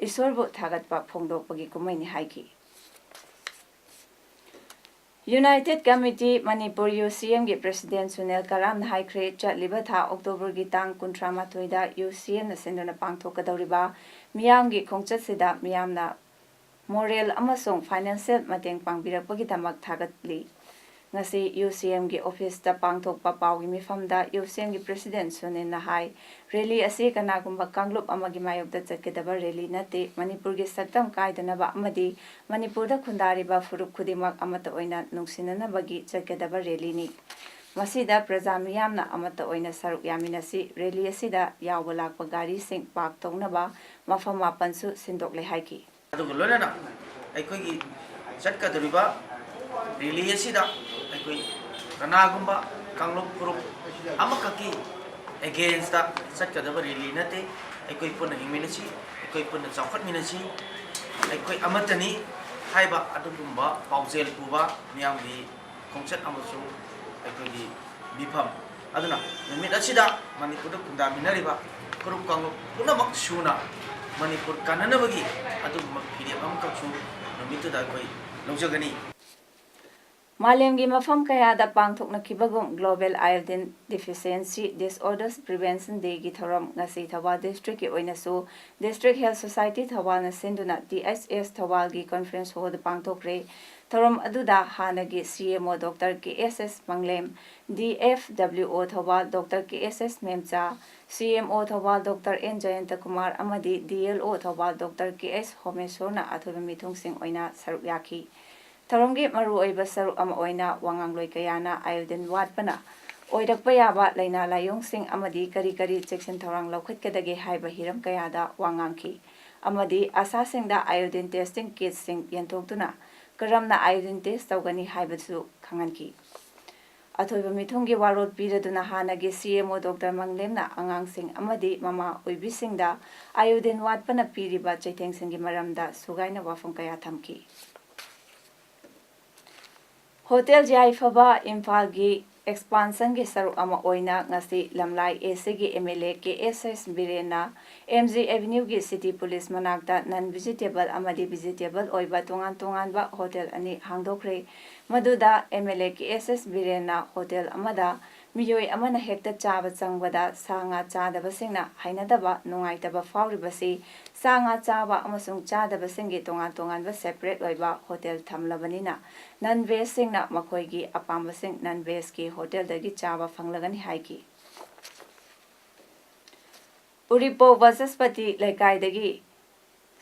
ꯏꯁꯣꯔꯕꯨ ꯊꯥꯒꯠꯄ ꯐꯣꯡꯗꯣꯛꯄꯒꯤ ꯀꯨꯝꯃꯩꯅꯤ ꯍꯥꯏꯈꯤ꯫ United Committee Manipur, ꯌꯨ ꯁꯤ ꯑꯦꯝꯒꯤ ꯄ꯭ꯔꯦꯁꯤꯗꯦꯟꯠ ꯁꯨꯅꯤꯜ ꯀꯔꯥꯝꯅ ꯍꯥꯏꯈ꯭ꯔꯦ, ꯆꯠꯂꯤꯕ ꯊꯥ ꯑꯣꯛꯇꯣꯕꯔꯒꯤ ꯇꯥꯡ ꯀꯨꯟꯊ꯭ꯔꯥ ꯃꯥꯊꯣꯏꯗ ꯌꯨ ꯁꯤ ꯑꯦꯝꯅ ꯁꯤꯟꯗꯨꯅ ꯄꯥꯡꯊꯣꯛꯀꯗꯧꯔꯤꯕ ꯃꯤꯌꯥꯝꯒꯤ ꯈꯣꯡꯆꯠꯁꯤꯗ ꯃꯤꯌꯥꯝꯅ ꯃꯣꯔꯦꯜ ꯑꯃꯁꯨꯡ ꯐꯥꯏꯅꯥꯟꯁꯤꯌꯦꯜ ꯃꯇꯦꯡ ꯄꯥꯡꯕꯤꯔꯛꯄꯒꯤꯗꯃꯛ ꯊꯥꯒꯠꯂꯤ꯫ ꯉꯁꯤ ꯌꯨ ꯁꯤ ꯑꯦꯝꯒꯤ ꯑꯣꯐꯤꯁꯇ ꯄꯥꯡꯊꯣꯛꯄ ꯄꯥꯎꯒꯤ ꯃꯤꯐꯝꯗ ꯌꯨ ꯁꯤ ꯑꯦꯝꯒꯤ ꯄ꯭ꯔꯦꯁꯤꯗꯦꯟꯠ ꯁꯨꯅꯤꯜꯅ ꯍꯥꯏ, ꯔꯦꯂꯤ ꯑꯁꯤ ꯀꯅꯥꯒꯨꯝꯕ ꯀꯥꯡꯂꯨꯞ ꯑꯃꯒꯤ ꯃꯥꯌꯣꯛꯇ ꯆꯠꯀꯗꯕ ꯔꯦꯂꯤ ꯅꯠꯇꯦ, ꯃꯅꯤꯄꯨꯔꯒꯤ ꯁꯛꯇꯝ ꯀꯥꯏꯗꯅꯕ ꯑꯃꯗꯤ ꯃꯅꯤꯄꯨꯔꯗ ꯈꯨꯟꯗꯥꯔꯤꯕ ꯐꯨꯔꯨꯞ ꯈꯨꯗꯤꯡꯃꯛ ꯑꯃꯠꯇ ꯑꯣꯏꯅ ꯅꯨꯡꯁꯤꯅꯅꯕꯒꯤ ꯆꯠꯀꯗꯕ ꯔꯦꯂꯤꯅꯤ꯫ ꯃꯁꯤꯗ ꯄ꯭ꯔꯖꯥ ꯃꯤꯌꯥꯝꯅ ꯑꯃꯠꯇ ꯑꯣꯏꯅ ꯁꯔꯨꯛ ꯌꯥꯃꯤꯟꯅꯁꯤ, ꯔꯦꯂꯤ ꯑꯁꯤꯗ ꯌꯥꯎꯕ ꯂꯥꯛꯄ ꯒꯥꯔꯤꯁꯤꯡ ꯄꯥꯔꯛ ꯇꯧꯅꯕ ꯃꯐꯝ ꯃꯥꯄꯟꯁꯨ ꯁꯤꯟꯗꯣꯛꯂꯦ ꯍꯥꯏꯈꯤ꯫ ꯑꯗꯨꯒ ꯂꯣꯏꯅꯅ ꯑꯩꯈꯣꯏꯒꯤ ꯆꯠꯀꯗꯧꯔꯤꯕ ꯔꯦꯂꯤ ꯑꯁꯤꯗ ꯑꯩꯈꯣꯏ ꯀꯅꯥꯒꯨꯝꯕ ꯀꯥꯡꯂꯨꯞ ꯐꯨꯔꯨꯞ ꯑꯃꯈꯛꯀꯤ ꯑꯦꯒꯦꯟꯁꯇ ꯆꯠꯀꯗꯕ ꯔꯦꯂꯤ ꯅꯠꯇꯦ꯫ ꯑꯩꯈꯣꯏ ꯄꯨꯟꯅ ꯍꯤꯡꯃꯤꯟꯅꯁꯤ, ꯑꯩꯈꯣꯏ ꯄꯨꯟꯅ ꯆꯥꯎꯈꯠꯃꯤꯟꯅꯁꯤ, ꯑꯩꯈꯣꯏ ꯑꯃꯠꯇꯅꯤ ꯍꯥꯏꯕ ꯑꯗꯨꯒꯨꯝꯕ ꯄꯥꯎꯖꯦꯜ ꯄꯨꯕ ꯃꯤꯌꯥꯝꯒꯤ ꯈꯣꯡꯆꯠ ꯑꯃꯁꯨꯡ ꯑꯩꯈꯣꯏꯒꯤ ꯃꯤꯐꯝ ꯑꯗꯨꯅ ꯅꯨꯃꯤꯠ ꯑꯁꯤꯗ ꯃꯅꯤꯄꯨꯔꯗ ꯈꯨꯟꯗꯥꯃꯤꯟꯅꯔꯤꯕ ꯐꯨꯔꯨꯞ ꯀꯥꯡꯂꯨꯞ ꯄꯨꯝꯅꯃꯛ ꯁꯨꯅ ꯃꯅꯤꯄꯨꯔ ꯀꯟꯅꯅꯕꯒꯤ ꯑꯗꯨꯒꯨꯝꯕ ꯐꯤꯔꯦꯞ ꯑꯃꯈꯛꯁꯨ ꯅꯨꯃꯤꯠꯇꯨꯗ ꯑꯩꯈꯣꯏ ꯂꯧꯖꯒꯅꯤ꯫ ꯃꯥꯂꯦꯝꯒꯤ ꯃꯐꯝ ꯀꯌꯥꯗ ꯄꯥꯡꯊꯣꯛꯅꯈꯤꯕꯒꯨꯝ Global Iodine Deficiency Disorders Prevention Dayꯒꯤ ꯊꯧꯔꯝ ꯉꯁꯤ ꯊꯧꯕꯥꯜ ꯗꯤꯁꯇ꯭ꯔꯤꯛꯀꯤ ꯑꯣꯏꯅꯁꯨ District Health Society ꯊꯧꯕꯥꯜꯅ ꯁꯤꯟꯗꯨꯅ ꯗꯤ ꯑꯩꯆ ꯑꯦꯁ ꯊꯧꯕꯥꯜꯒꯤ conference hallꯗ ꯄꯥꯡꯊꯣꯛꯈ꯭ꯔꯦ꯫ ꯊꯧꯔꯝ ꯑꯗꯨꯗ ꯍꯥꯟꯅꯒꯤ ꯁꯤ ꯑꯦꯝ ꯑꯣ ꯗꯣꯛꯇꯔ ꯀꯦ ꯑꯦꯁ ꯑꯦꯁ ꯃꯪꯂꯦꯝ, ꯗꯤ ꯑꯦꯐ ꯗꯕ꯭ꯂꯤꯎ ꯑꯣ ꯊꯧꯕꯥꯜ ꯗꯣꯛꯇꯔ ꯀꯦ ꯑꯦꯁ ꯑꯦꯁ ꯃꯦꯝꯆꯥ, ꯁꯤ M O Thoubal doctor and ꯖꯌꯟꯇꯀꯨꯃꯥꯔ ꯑꯃꯗꯤ ꯗꯤ ꯑꯦꯜ ꯑꯣ ꯊꯧꯕꯥꯜ ꯗꯣꯛꯇꯔ ꯀꯦ ꯑꯦꯁ ꯍꯣꯃꯦꯁꯣꯔꯅ ꯑꯊꯣꯏꯕ ꯃꯤꯊꯨꯡꯁꯤꯡ ꯑꯣꯏꯅ ꯁꯔꯨꯛ ꯌꯥꯈꯤ꯫ ꯊꯧꯔꯝꯒꯤ ꯃꯔꯨꯑꯣꯏꯕ ꯁꯔꯨꯛ ꯑꯃ ꯑꯣꯏꯅ ꯋꯥꯉꯥꯡꯂꯣꯏ ꯀꯌꯥꯅ iodine ꯋꯥꯠꯄꯅ ꯑꯣꯏꯔꯛꯄ ꯌꯥꯕ ꯂꯥꯏꯅꯥ ꯂꯥꯏꯑꯣꯡꯁꯤꯡ ꯑꯃꯗꯤ ꯀꯔꯤ ꯀꯔꯤ ꯆꯦꯛꯁꯤꯟ ꯊꯧꯔꯥꯡ ꯂꯧꯈꯠꯀꯗꯒꯦ ꯍꯥꯏꯕ ꯍꯤꯔꯝ ꯀꯌꯥꯗ ꯋꯥ ꯉꯥꯡꯈꯤ ꯑꯃꯗꯤ ꯑꯁꯥꯁꯤꯡꯗ iodine testing kitꯁꯤꯡ ꯌꯦꯟꯊꯣꯛꯇꯨꯅ ꯀꯔꯝꯅ iodine test ꯇꯧꯒꯅꯤ ꯍꯥꯏꯕꯁꯨ ꯈꯪꯍꯟꯈꯤ꯫ ꯑꯊꯣꯏꯕ ꯃꯤꯊꯨꯡꯒꯤ ꯋꯥꯔꯣꯜ ꯄꯤꯔꯗꯨꯅ ꯍꯥꯟꯅꯒꯤ ꯁꯤ ꯑꯦꯝ ꯑꯣ ꯗꯣꯛꯇꯔ ꯃꯪꯂꯦꯝꯅ ꯑꯉꯥꯡꯁꯤꯡ ꯑꯃꯗꯤ ꯃꯃꯥ ꯑꯣꯏꯕꯤꯁꯤꯡꯗ iodine ꯋꯥꯠꯄꯅ ꯄꯤꯔꯤꯕ ꯆꯩꯊꯦꯡꯁꯤꯡꯒꯤ ꯃꯔꯝꯗ ꯁꯨꯒꯥꯏꯅ ꯋꯥꯐꯝ ꯀꯌꯥ ꯊꯝꯈꯤ꯫ ꯍꯣꯇꯦꯜ ꯌꯥꯏꯐꯕ ꯏꯝꯐꯥꯜꯒꯤ expansionꯒꯤ ꯁꯔꯨꯛ ꯑꯃ ꯑꯣꯏꯅ ꯉꯁꯤ ꯂꯝꯂꯥꯏ ꯑꯦ ꯁꯤꯒꯤ M L A K S S ꯕꯤꯔꯦꯟꯅ ꯑꯦꯝ ꯖꯤ ꯑꯦꯚꯦꯅ꯭ꯌꯨꯒꯤ ꯁꯤꯇꯤ ꯄꯨꯂꯤꯁ ꯃꯅꯥꯛꯇ non vegetable ꯑꯃꯗꯤ vegetable ꯑꯣꯏꯕ ꯇꯣꯉꯥꯟ ꯇꯣꯉꯥꯟꯕ ꯍꯣꯇꯦꯜ ꯑꯅꯤ ꯍꯥꯡꯗꯣꯛꯈ꯭ꯔꯦ꯫ ꯃꯗꯨꯗ M L A K S S ꯕꯤꯔꯦꯟꯅ ꯍꯣꯇꯦꯜ ꯑꯃꯗ ꯃꯤꯑꯣꯏ ꯑꯃꯅ ꯍꯦꯛꯇ ꯆꯥꯕ ꯆꯪꯕꯗ ꯁꯥ ꯉꯥ ꯆꯥꯗꯕꯁꯤꯡꯅ ꯍꯩꯅꯗꯕ, ꯅꯨꯡꯉꯥꯏꯇꯕ ꯐꯥꯎꯔꯤꯕꯁꯤ ꯁꯥ ꯉꯥ ꯆꯥꯕ ꯑꯃꯁꯨꯡ ꯆꯥꯗꯕꯁꯤꯡꯒꯤ ꯇꯣꯉꯥꯟ ꯇꯣꯉꯥꯟꯕ separate ꯑꯣꯏꯕ hotel ꯊꯝꯂꯕꯅꯤꯅ non vegꯁꯤꯡꯅ ꯃꯈꯣꯏꯒꯤ ꯑꯄꯥꯝꯕꯁꯤꯡ non vegꯀꯤ hotelꯗꯒꯤ ꯆꯥꯕ ꯐꯪꯂꯒꯅꯤ ꯍꯥꯏꯈꯤ꯫ ꯎꯔꯤꯄꯣꯛ ꯕꯆꯁꯄꯇꯤ ꯂꯩꯀꯥꯏꯗꯒꯤ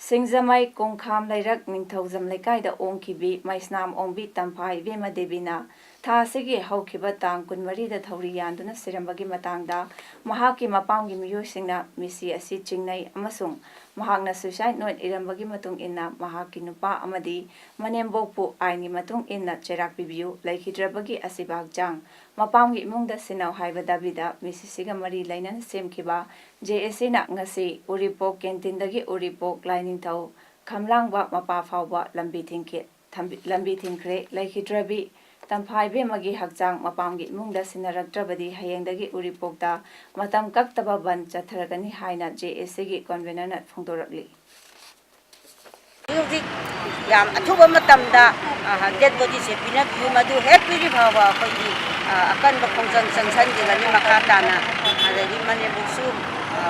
ꯁꯤꯡꯖꯃꯩ ꯀꯣꯡꯈꯥꯝ ꯂꯩꯔꯛ ꯅꯤꯡꯊꯧꯖꯝ ꯂꯩꯀꯥꯏꯗ ꯑꯣꯡꯈꯤꯕꯤ ꯃꯩꯁꯅꯥꯝ ꯑꯣꯡꯕꯤ ꯇꯝꯐꯥ ꯏꯕꯦꯝꯃ ꯗꯦꯕꯤꯅ ꯊꯥ ꯑꯁꯤꯒꯤ ꯍꯧꯈꯤꯕ ꯇꯥꯡ ꯀꯨꯟꯃꯔꯤꯗ ꯊꯧꯔꯤ ꯌꯥꯟꯗꯨꯅ ꯁꯤꯔꯝꯕꯒꯤ ꯃꯇꯥꯡꯗ ꯃꯍꯥꯛꯀꯤ ꯃꯄꯥꯝꯒꯤ ꯃꯤꯑꯣꯏꯁꯤꯡꯅ ꯃꯤꯁꯤ ꯑꯁꯤ ꯆꯤꯡꯅꯩ ꯑꯃꯁꯨꯡ ꯃꯍꯥꯛꯅ suicide note ꯏꯔꯝꯕꯒꯤ ꯃꯇꯨꯡ ꯏꯟꯅ ꯃꯍꯥꯛꯀꯤ ꯅꯨꯄꯥ ꯑꯃꯗꯤ ꯃꯅꯦꯝꯕꯣꯛꯄꯨ ꯑꯥꯏꯟꯒꯤ ꯃꯇꯨꯡ ꯏꯟꯅ ꯆꯩꯔꯥꯛ ꯄꯤꯕꯤꯌꯨ, ꯂꯩꯈꯤꯗ꯭ꯔꯕꯒꯤ ꯑꯁꯤꯕ ꯍꯛꯆꯥꯡ ꯃꯄꯥꯝꯒꯤ ꯏꯃꯨꯡꯗ ꯁꯤꯟꯅꯧ ꯍꯥꯏꯕ ꯗꯥꯕꯤꯗ ꯃꯤꯁꯤꯁꯤꯒ ꯃꯔꯤ ꯂꯩꯅꯅ ꯁꯦꯝꯈꯤꯕ JACꯅ ꯉꯁꯤ ꯎꯔꯤꯄꯣꯛ canteen ꯗꯒꯤ ꯎꯔꯤꯄꯣꯛ ꯂꯥꯏꯅꯤꯡꯊꯧ ꯈꯝꯂꯥꯡꯕ ꯃꯄꯥ ꯐꯥꯎꯕ ꯂꯝꯕꯤ ꯊꯤꯡꯈꯤ, ꯊꯝꯕꯤ-, ꯂꯝꯕꯤ ꯊꯤꯡꯈ꯭ꯔꯦ꯫ ꯂꯩꯈꯤꯗ꯭ꯔꯕꯤ ꯇꯝꯐꯥ ꯏꯕꯦꯝꯃꯒꯤ ꯍꯛꯆꯥꯡ ꯃꯄꯥꯝꯒꯤ ꯏꯃꯨꯡꯗ ꯁꯤꯟꯅꯔꯛꯇ꯭ꯔꯕꯗꯤ ꯍꯌꯦꯡꯗꯒꯤ ꯎꯔꯤꯄꯣꯛꯇ ꯃꯇꯝ ꯀꯛꯇꯕ ꯕꯟ ꯆꯠꯊꯔꯒꯅꯤ ꯍꯥꯏꯅ JACꯒꯤ convenerꯅ ꯐꯣꯡꯗꯣꯔꯛꯂꯤ꯫ ꯍꯧꯖꯤꯛ ꯌꯥꯝ ꯑꯊꯨꯕ ꯃꯇꯝꯗ, ꯑ, dead bodyꯁꯦ ꯄꯤꯅꯕꯤꯌꯨ꯫ ꯃꯗꯨ ꯍꯦꯛ ꯄꯤꯔꯤ ꯐꯥꯎꯕ ꯑꯩꯈꯣꯏꯒꯤ, ꯑ, ꯑꯀꯟꯕ ꯈꯣꯡꯖꯪ ꯆꯪꯁꯤꯟꯈꯤꯒꯅꯤ ꯃꯈꯥ ꯇꯥꯅ꯫ ꯑꯗꯒꯤ ꯃꯅꯦꯝꯕꯣꯛꯁꯨ, ꯑ,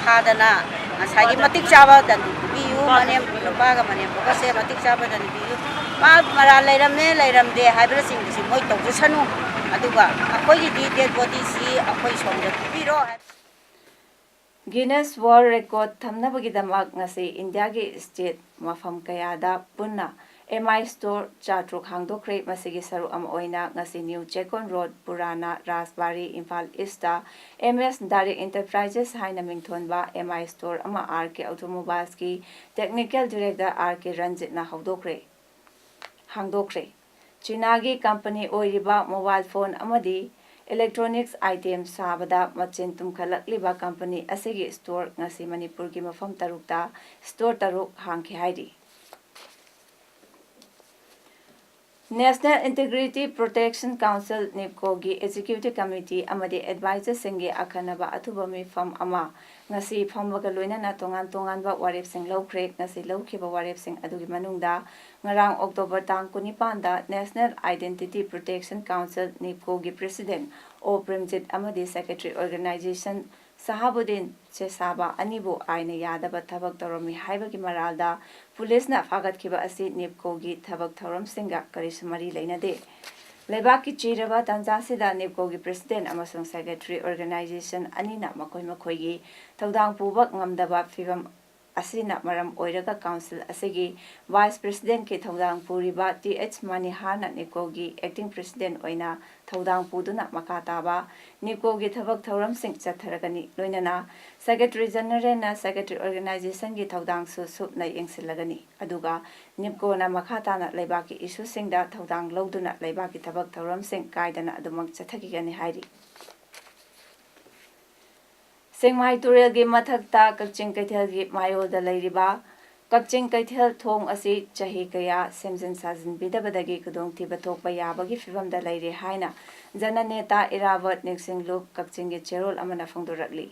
ꯐꯥꯗꯅ ꯉꯁꯥꯏꯒꯤ ꯃꯇꯤꯛ ꯆꯥꯕ ꯗꯟꯗꯤ ꯄꯤꯕꯤꯌꯨ꯫ ꯃꯅꯦꯝ ꯅꯨꯄꯥꯒ ꯃꯅꯦꯝꯕꯣꯛꯀꯁꯦ ꯃꯇꯤꯛ ꯆꯥꯕ ꯗꯟꯗꯤ ꯄꯤꯕꯤꯌꯨ꯫ ꯃꯥ ꯃꯔꯥꯜ ꯂꯩꯔꯝꯃꯦ ꯂꯩꯔꯝꯗꯦ ꯍꯥꯏꯕꯅꯆꯤꯡꯕꯁꯤ ꯃꯣꯏ ꯇꯧꯖꯁꯅꯨ꯫ ꯑꯗꯨꯒ ꯑꯩꯈꯣꯏꯒꯤꯗꯤ dead bodyꯁꯤ ꯑꯩꯈꯣꯏ ꯁꯣꯝꯗ ꯄꯤꯕꯤꯔꯣ ꯍꯥꯏ꯫ Guinness World Record ꯊꯝꯅꯕꯒꯤꯗꯃꯛ ꯉꯁꯤ ꯏꯟꯗꯤꯌꯥꯒꯤ state ꯃꯐꯝ ꯀꯌꯥꯗ ꯄꯨꯟꯅ MI store ꯆꯥꯇ꯭ꯔꯨꯛ ꯍꯥꯡꯗꯣꯛꯈ꯭ꯔꯦ꯫ ꯃꯁꯤꯒꯤ ꯁꯔꯨꯛ ꯑꯃ ꯑꯣꯏꯅ ꯉꯁꯤ New Checkon Road, ꯄꯨꯔꯥꯅꯥ ꯔꯥꯖꯕꯥꯔꯤ, Imphal Eastꯇ MS Direct Enterprises ꯍꯥꯏꯅ ꯃꯤꯡꯊꯣꯟꯕ MI store ꯑꯃ RK Automobilesꯀꯤ technical director RK ꯔꯟꯖꯤꯠꯅ ꯍꯧꯗꯣꯛꯈ꯭ꯔꯦ꯫ ꯍꯥꯡꯗꯣꯛꯈ꯭ꯔꯦ꯫ ꯆꯤꯅꯥꯒꯤ company ꯑꯣꯏꯔꯤꯕ mobile phone ꯑꯃꯗꯤ electronics item ꯁꯥꯕꯗ ꯃꯆꯤꯟ ꯇꯨꯝꯈꯠꯂꯛꯂꯤꯕ company ꯑꯁꯤꯒꯤ store ꯉꯁꯤ ꯃꯅꯤꯄꯨꯔꯒꯤ ꯃꯐꯝ ꯇꯔꯨꯛꯇ store ꯇꯔꯨꯛ ꯍꯥꯡꯈꯤ ꯍꯥꯏꯔꯤ꯫ National Integrity Protection Council, ꯅꯤꯞꯀꯣꯒꯤ Executive Committee ꯑꯃꯗꯤ Advisorꯁꯤꯡꯒꯤ ꯑꯈꯟꯅꯕ ꯑꯊꯨꯕ ꯃꯤꯐꯝ ꯑꯃ ꯉꯁꯤ ꯐꯝꯕꯒ ꯂꯣꯏꯅꯅ ꯇꯣꯉꯥꯟ ꯇꯣꯉꯥꯟꯕ ꯋꯥꯔꯦꯞꯁꯤꯡ ꯂꯧꯈ꯭ꯔꯦ꯫ ꯉꯁꯤ ꯂꯧꯈꯤꯕ ꯋꯥꯔꯦꯞꯁꯤꯡ ꯑꯗꯨꯒꯤ ꯃꯅꯨꯡꯗ ꯉꯔꯥꯡ October ꯇꯥꯡ ꯀꯨꯟꯅꯤꯄꯥꯟꯗ National Identity Protection Council, ꯅꯤꯞꯀꯣꯒꯤ President ꯑꯣ ꯄ꯭ꯔꯦꯝꯖꯤꯠ ꯑꯃꯗꯤ Secretary Organization ꯁꯍꯥꯕꯨꯗꯤꯟ ꯆꯦꯁꯥꯕ ꯑꯅꯤꯕꯨ ꯑꯥꯏꯟꯅ ꯌꯥꯗꯕ ꯊꯕꯛ ꯇꯧꯔꯝꯃꯤ ꯍꯥꯏꯕꯒꯤ ꯃꯔꯥꯜꯗ ꯄꯨꯂꯤꯁꯅ ꯐꯥꯒꯠꯈꯤꯕ ꯑꯁꯤ ꯅꯤꯞꯀꯣꯒꯤ ꯊꯕꯛ ꯊꯧꯔꯝꯁꯤꯡꯒ ꯀꯔꯤꯁꯨ ꯃꯔꯤ ꯂꯩꯅꯗꯦ꯫ ꯂꯩꯕꯥꯛꯀꯤ ꯆꯤꯔꯕ ꯇꯥꯟꯖꯥꯁꯤꯗ ꯅꯤꯞꯀꯣꯒꯤ President ꯑꯃꯁꯨꯡ Secretary Organization ꯑꯅꯤꯅ ꯃꯈꯣꯏ ꯃꯈꯣꯏꯒꯤ ꯊꯧꯗꯥꯡ ꯄꯨꯕ ꯉꯝꯗꯕ ꯐꯤꯚꯝ ꯑꯁꯤꯅ ꯃꯔꯝ ꯑꯣꯏꯔꯒ Council ꯑꯁꯤꯒꯤ Vice Presidentꯀꯤ ꯊꯧꯗꯥꯡ ꯄꯨꯔꯤꯕ ꯇꯤ ꯑꯩꯆ ꯃꯅꯤꯍꯥꯔꯅ ꯅꯤꯞꯀꯣꯒꯤ Acting President ꯑꯣꯏꯅ ꯊꯧꯗꯥꯡ ꯄꯨꯗꯨꯅ ꯃꯈꯥ ꯇꯥꯕ ꯅꯤꯞꯀꯣꯒꯤ ꯊꯕꯛ ꯊꯧꯔꯝꯁꯤꯡ ꯆꯠꯊꯔꯒꯅꯤ꯫ ꯂꯣꯏꯅꯅ Secretary Generalꯅ Secretary Organizationꯒꯤ ꯊꯧꯗꯥꯡꯁꯨ ꯁꯨꯞꯅ ꯌꯦꯡꯁꯤꯜꯂꯒꯅꯤ꯫ ꯑꯗꯨꯒ ꯅꯤꯞꯀꯣꯅ ꯃꯈꯥ ꯇꯥꯅ ꯂꯩꯕꯥꯛꯀꯤ issueꯁꯤꯡꯗ ꯊꯧꯗꯥꯡ ꯂꯧꯗꯨꯅ ꯂꯩꯕꯥꯛꯀꯤ ꯊꯕꯛ ꯊꯧꯔꯝꯁꯤꯡ ꯀꯥꯏꯗꯅ ꯑꯗꯨꯃꯛ ꯆꯠꯊꯈꯤꯒꯅꯤ ꯍꯥꯏꯔꯤ꯫ ꯁꯦꯛꯃꯥꯏ ꯇꯨꯔꯦꯜꯒꯤ ꯃꯊꯛꯇ ꯀꯛꯆꯤꯡ ꯀꯩꯊꯦꯜꯒꯤ ꯃꯥꯌꯣꯜꯗ ꯂꯩꯔꯤꯕ ꯀꯛꯆꯤꯡ ꯀꯩꯊꯦꯜ ꯊꯣꯡ ꯑꯁꯤ ꯆꯍꯤ ꯀꯌꯥ ꯁꯦꯝꯖꯤꯟ ꯁꯥꯖꯤꯟꯕꯤꯗꯕꯗꯒꯤ ꯈꯨꯗꯣꯡꯊꯤꯕ ꯊꯣꯛꯄ ꯌꯥꯕꯒꯤ ꯐꯤꯚꯝꯗ ꯂꯩꯔꯦ ꯍꯥꯏꯅ ꯖꯅꯅꯦꯇꯥ ꯏꯔꯥꯕꯠ ꯅꯤꯛꯁꯤꯡꯂꯨꯞ ꯀꯛꯆꯤꯡꯒꯤ ꯆꯦꯔꯣꯜ ꯑꯃꯅ ꯐꯣꯡꯗꯣꯔꯛꯂꯤ꯫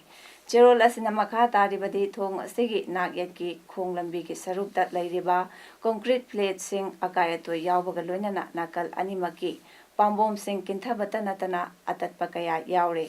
ꯆꯦꯔꯣꯜ ꯑꯁꯤꯅ ꯃꯈꯥ ꯇꯥꯔꯤꯕꯗꯤ ꯊꯣꯡ ꯑꯁꯤꯒꯤ ꯅꯥꯛꯌꯦꯠꯀꯤ ꯈꯣꯡ ꯂꯝꯕꯤꯒꯤ ꯁꯔꯨꯛꯇ ꯂꯩꯔꯤꯕ concrete plateꯁꯤꯡ ꯑꯀꯥꯏ ꯑꯇꯣꯏ ꯌꯥꯎꯕꯒ ꯂꯣꯏꯅꯅ ꯅꯥꯀꯜ ꯑꯅꯤꯃꯛꯀꯤ ꯄꯥꯝꯕꯣꯝꯁꯤꯡ ꯀꯤꯟꯊꯕꯇ ꯅꯠꯇꯅ ꯑꯇꯠꯄ ꯀꯌꯥ ꯌꯥꯎꯔꯦ꯫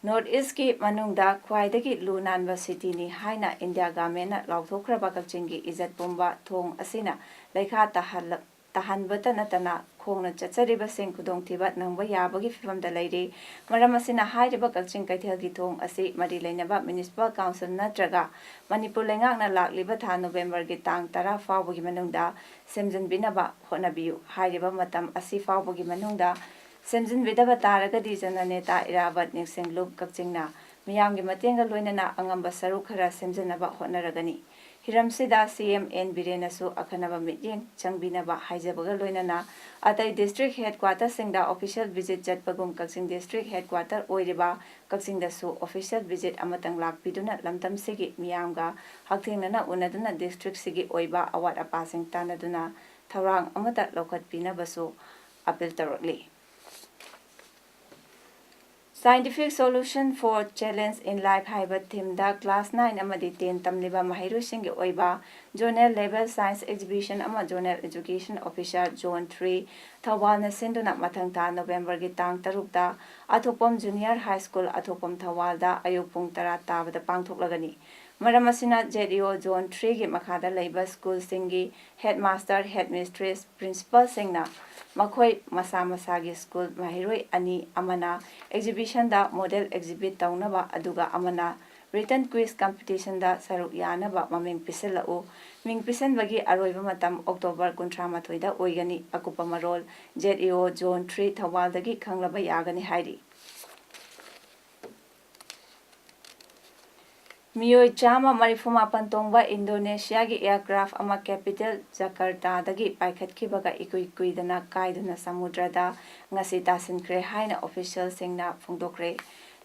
North Eastꯀꯤ ꯃꯅꯨꯡꯗ ꯈ꯭ꯋꯥꯏꯗꯒꯤ ꯂꯨ ꯅꯥꯟꯕ cityꯅꯤ ꯍꯥꯏꯅ ꯏꯟꯗꯤꯌꯥ ꯒꯃꯦꯟꯅ ꯂꯥꯎꯊꯣꯛꯈ꯭ꯔꯕ ꯀꯛꯆꯤꯡꯒꯤ ꯏꯖꯠ ꯄꯨꯝꯕ ꯊꯣꯡ ꯑꯁꯤꯅ ꯂꯩꯈꯥ ꯇꯥꯍꯜꯂ-, ꯇꯥꯍꯟꯕꯇ ꯅꯠꯇꯅ ꯈꯣꯡꯅ ꯆꯠꯆꯔꯤꯕꯁꯤꯡ ꯈꯨꯗꯣꯡꯊꯤꯕ ꯅꯪꯕ ꯌꯥꯕꯒꯤ ꯐꯤꯚꯝꯗ ꯂꯩꯔꯤ꯫ ꯃꯔꯝ ꯑꯁꯤꯅ ꯍꯥꯏꯔꯤꯕ ꯀꯛꯆꯤꯡ ꯀꯩꯊꯦꯜꯒꯤ ꯊꯣꯡ ꯑꯁꯤ ꯃꯔꯤ ꯂꯩꯅꯕ Municipal Council ꯅꯠꯇ꯭ꯔꯒ ꯃꯅꯤꯄꯨꯔ ꯂꯩꯉꯥꯛꯅ ꯂꯥꯛꯂꯤꯕ ꯊꯥ Novemberꯒꯤ ꯇꯥꯡ ꯇꯔꯥ ꯐꯥꯎꯕꯒꯤ ꯃꯅꯨꯡꯗ ꯁꯦꯝꯖꯤꯟꯕꯤꯅꯕ ꯍꯣꯠꯅꯕꯤꯌꯨ꯫ ꯍꯥꯏꯔꯤꯕ ꯃꯇꯝ ꯑꯁꯤ ꯐꯥꯎꯕꯒꯤ ꯃꯅꯨꯡꯗ ꯁꯦꯝꯖꯤꯟꯕꯤꯗꯕ ꯇꯥꯔꯒꯗꯤ ꯖꯅꯅꯦꯇꯥ ꯏꯔꯥꯕꯠ ꯅꯤꯛꯁꯤꯡꯂꯨꯞ ꯀꯛꯆꯤꯡꯅ ꯃꯤꯌꯥꯝꯒꯤ ꯃꯇꯦꯡꯒ ꯂꯣꯏꯅꯅ ꯑꯉꯝꯕ ꯁꯔꯨꯛ ꯈꯔ ꯁꯦꯝꯖꯤꯟꯅꯕ ꯍꯣꯠꯅꯔꯒꯅꯤ꯫ ꯍꯤꯔꯝꯁꯤꯗ ꯁꯤ ꯑꯦꯝ ꯑꯦꯟ ꯕꯤꯔꯦꯟꯅꯁꯨ ꯑꯈꯟꯅꯕ ꯃꯤꯠꯌꯦꯡ ꯆꯪꯕꯤꯅꯕ ꯍꯥꯏꯖꯕꯒ ꯂꯣꯏꯅꯅ ꯑꯇꯩ district headquarterꯁꯤꯡꯗ official visit ꯆꯠꯄꯒꯨꯝ ꯀꯛꯆꯤꯡ district headquarter ꯑꯣꯏꯔꯤꯕ ꯀꯛꯆꯤꯡꯗꯁꯨ official visit ꯑꯃꯇꯪ ꯂꯥꯛꯄꯤꯗꯨꯅ ꯂꯝꯗꯝꯁꯤꯒꯤ ꯃꯤꯌꯥꯝꯒ ꯍꯛꯊꯦꯡꯅꯅ ꯎꯅꯗꯨꯅ districtꯁꯤꯒꯤ ꯑꯣꯏꯕ ꯑꯋꯥꯠ ꯑꯄꯥꯁꯤꯡ ꯇꯥꯟꯅꯗꯨꯅ ꯊꯧꯔꯥꯡ ꯑꯃꯠꯇ ꯂꯧꯈꯠꯄꯤꯅꯕꯁꯨ ꯑꯥꯄꯤꯜ ꯇꯧꯔꯛꯂꯤ꯫ Scientific Solution for Challenge in Life ꯍꯥꯏꯕ ꯊꯤꯝꯗ ꯀ꯭ꯂꯥꯁ ꯅꯥꯏꯟ ꯑꯃꯗꯤ ꯇꯦꯟ ꯇꯝꯂꯤꯕ ꯃꯍꯩꯔꯣꯏꯁꯤꯡꯒꯤ ꯑꯣꯏꯕ ꯖꯣꯅꯦꯜ ꯂꯦꯚꯦꯜ ꯁꯥꯏꯟꯁ ꯑꯦꯛꯖꯤꯕꯤꯁꯟ ꯑꯃ zonal education officer zone three ꯊꯧꯕꯥꯜꯅ ꯁꯤꯟꯗꯨꯅ ꯃꯊꯪ ꯊꯥ ꯅꯣꯕꯦꯝꯕꯔꯒꯤ ꯇꯥꯡ ꯇꯔꯨꯛꯇ ꯑꯊꯣꯛꯄꯝ ꯖꯨꯅꯤꯌꯔ ꯍꯥꯏ ꯁ꯭ꯀꯨꯜ, ꯑꯊꯣꯛꯄꯝ, ꯊꯧꯕꯥꯜꯗ ꯑꯌꯨꯛ ꯄꯨꯡ ꯇꯔꯥ ꯇꯥꯕꯗ ꯄꯥꯡꯊꯣꯛꯂꯒꯅꯤ꯫ ꯃꯔꯝ ꯑꯁꯤꯅ, ꯖꯦꯠ ꯏ ꯑꯣ ꯖꯣꯟ ꯊ꯭ꯔꯤꯒꯤ ꯃꯈꯥꯗ ꯂꯩꯕ ꯁ꯭ꯀꯨꯜꯁꯤꯡꯒꯤ ꯍꯦꯗ ꯃꯥꯁꯇꯔ, ꯍꯦꯗ ꯃꯤꯁꯇ꯭ꯔꯦꯁ, ꯄ꯭ꯔꯤꯟꯁꯤꯄꯥꯜꯁꯤꯡꯅ ꯃꯈꯣꯏ ꯃꯁꯥ ꯃꯁꯥꯒꯤ ꯁ꯭ꯀꯨꯜ ꯃꯍꯩꯔꯣꯏ ꯑꯅꯤ, ꯑꯃꯅ ꯑꯦꯛꯖꯤꯕꯤꯁꯟꯗ ꯃꯣꯗꯦꯜ ꯑꯦꯛꯖꯤꯕꯤꯠ ꯇꯧꯅꯕ, ꯑꯗꯨꯒ ꯑꯃꯅ ꯔꯤꯇꯟ ꯀ꯭ꯋꯤꯖ ꯀꯝꯄꯤꯇꯤꯁꯟꯗ ꯁꯔꯨꯛ ꯌꯥꯅꯕ ꯃꯃꯤꯡ ꯄꯤꯁꯤꯜꯂꯛꯎ꯫ ꯃꯤꯡ ꯄꯤꯁꯤꯟꯕꯒꯤ ꯑꯔꯣꯏꯕ ꯃꯇꯝ ꯑꯣꯛꯇꯣꯕꯔ ꯀꯨꯟꯊ꯭ꯔꯥ ꯃꯥꯊꯣꯏꯗ ꯑꯣꯏꯒꯅꯤ꯫ ꯑꯀꯨꯞꯄ ꯃꯔꯣꯜ ꯖꯦꯠ ꯏ ꯑꯣ ꯖꯣꯟ ꯊ꯭ꯔꯤ ꯊꯧꯕꯥꯜꯗꯒꯤ ꯈꯪꯂꯕ ꯌꯥꯒꯅꯤ ꯍꯥꯏꯔꯤ꯫ ꯃꯤꯑꯣꯏ ꯆꯥꯝꯃ ꯃꯔꯤꯐꯨ ꯃꯥꯄꯟ ꯇꯣꯡꯕ ꯏꯟꯗꯣꯅꯦꯁꯤꯌꯥꯒꯤ ꯑꯦꯌꯔꯀ꯭ꯔꯥꯐ ꯑꯃ ꯀꯦꯄꯤꯇꯦꯜ ꯖꯀꯔꯇꯥꯗꯒꯤ ꯄꯥꯏꯈꯠꯈꯤꯕꯒ ꯏꯀꯨꯏ ꯀꯨꯏꯗꯅ ꯀꯥꯏꯗꯨꯅ ꯁꯃꯨꯗ꯭ꯔꯗ ꯉꯁꯤ ꯇꯥꯁꯤꯟꯈ꯭ꯔꯦ ꯍꯥꯏꯅ ꯑꯣꯐꯤꯁꯤꯌꯦꯜꯁꯤꯡꯅ ꯐꯣꯡꯗꯣꯛꯈ꯭ꯔꯦ꯫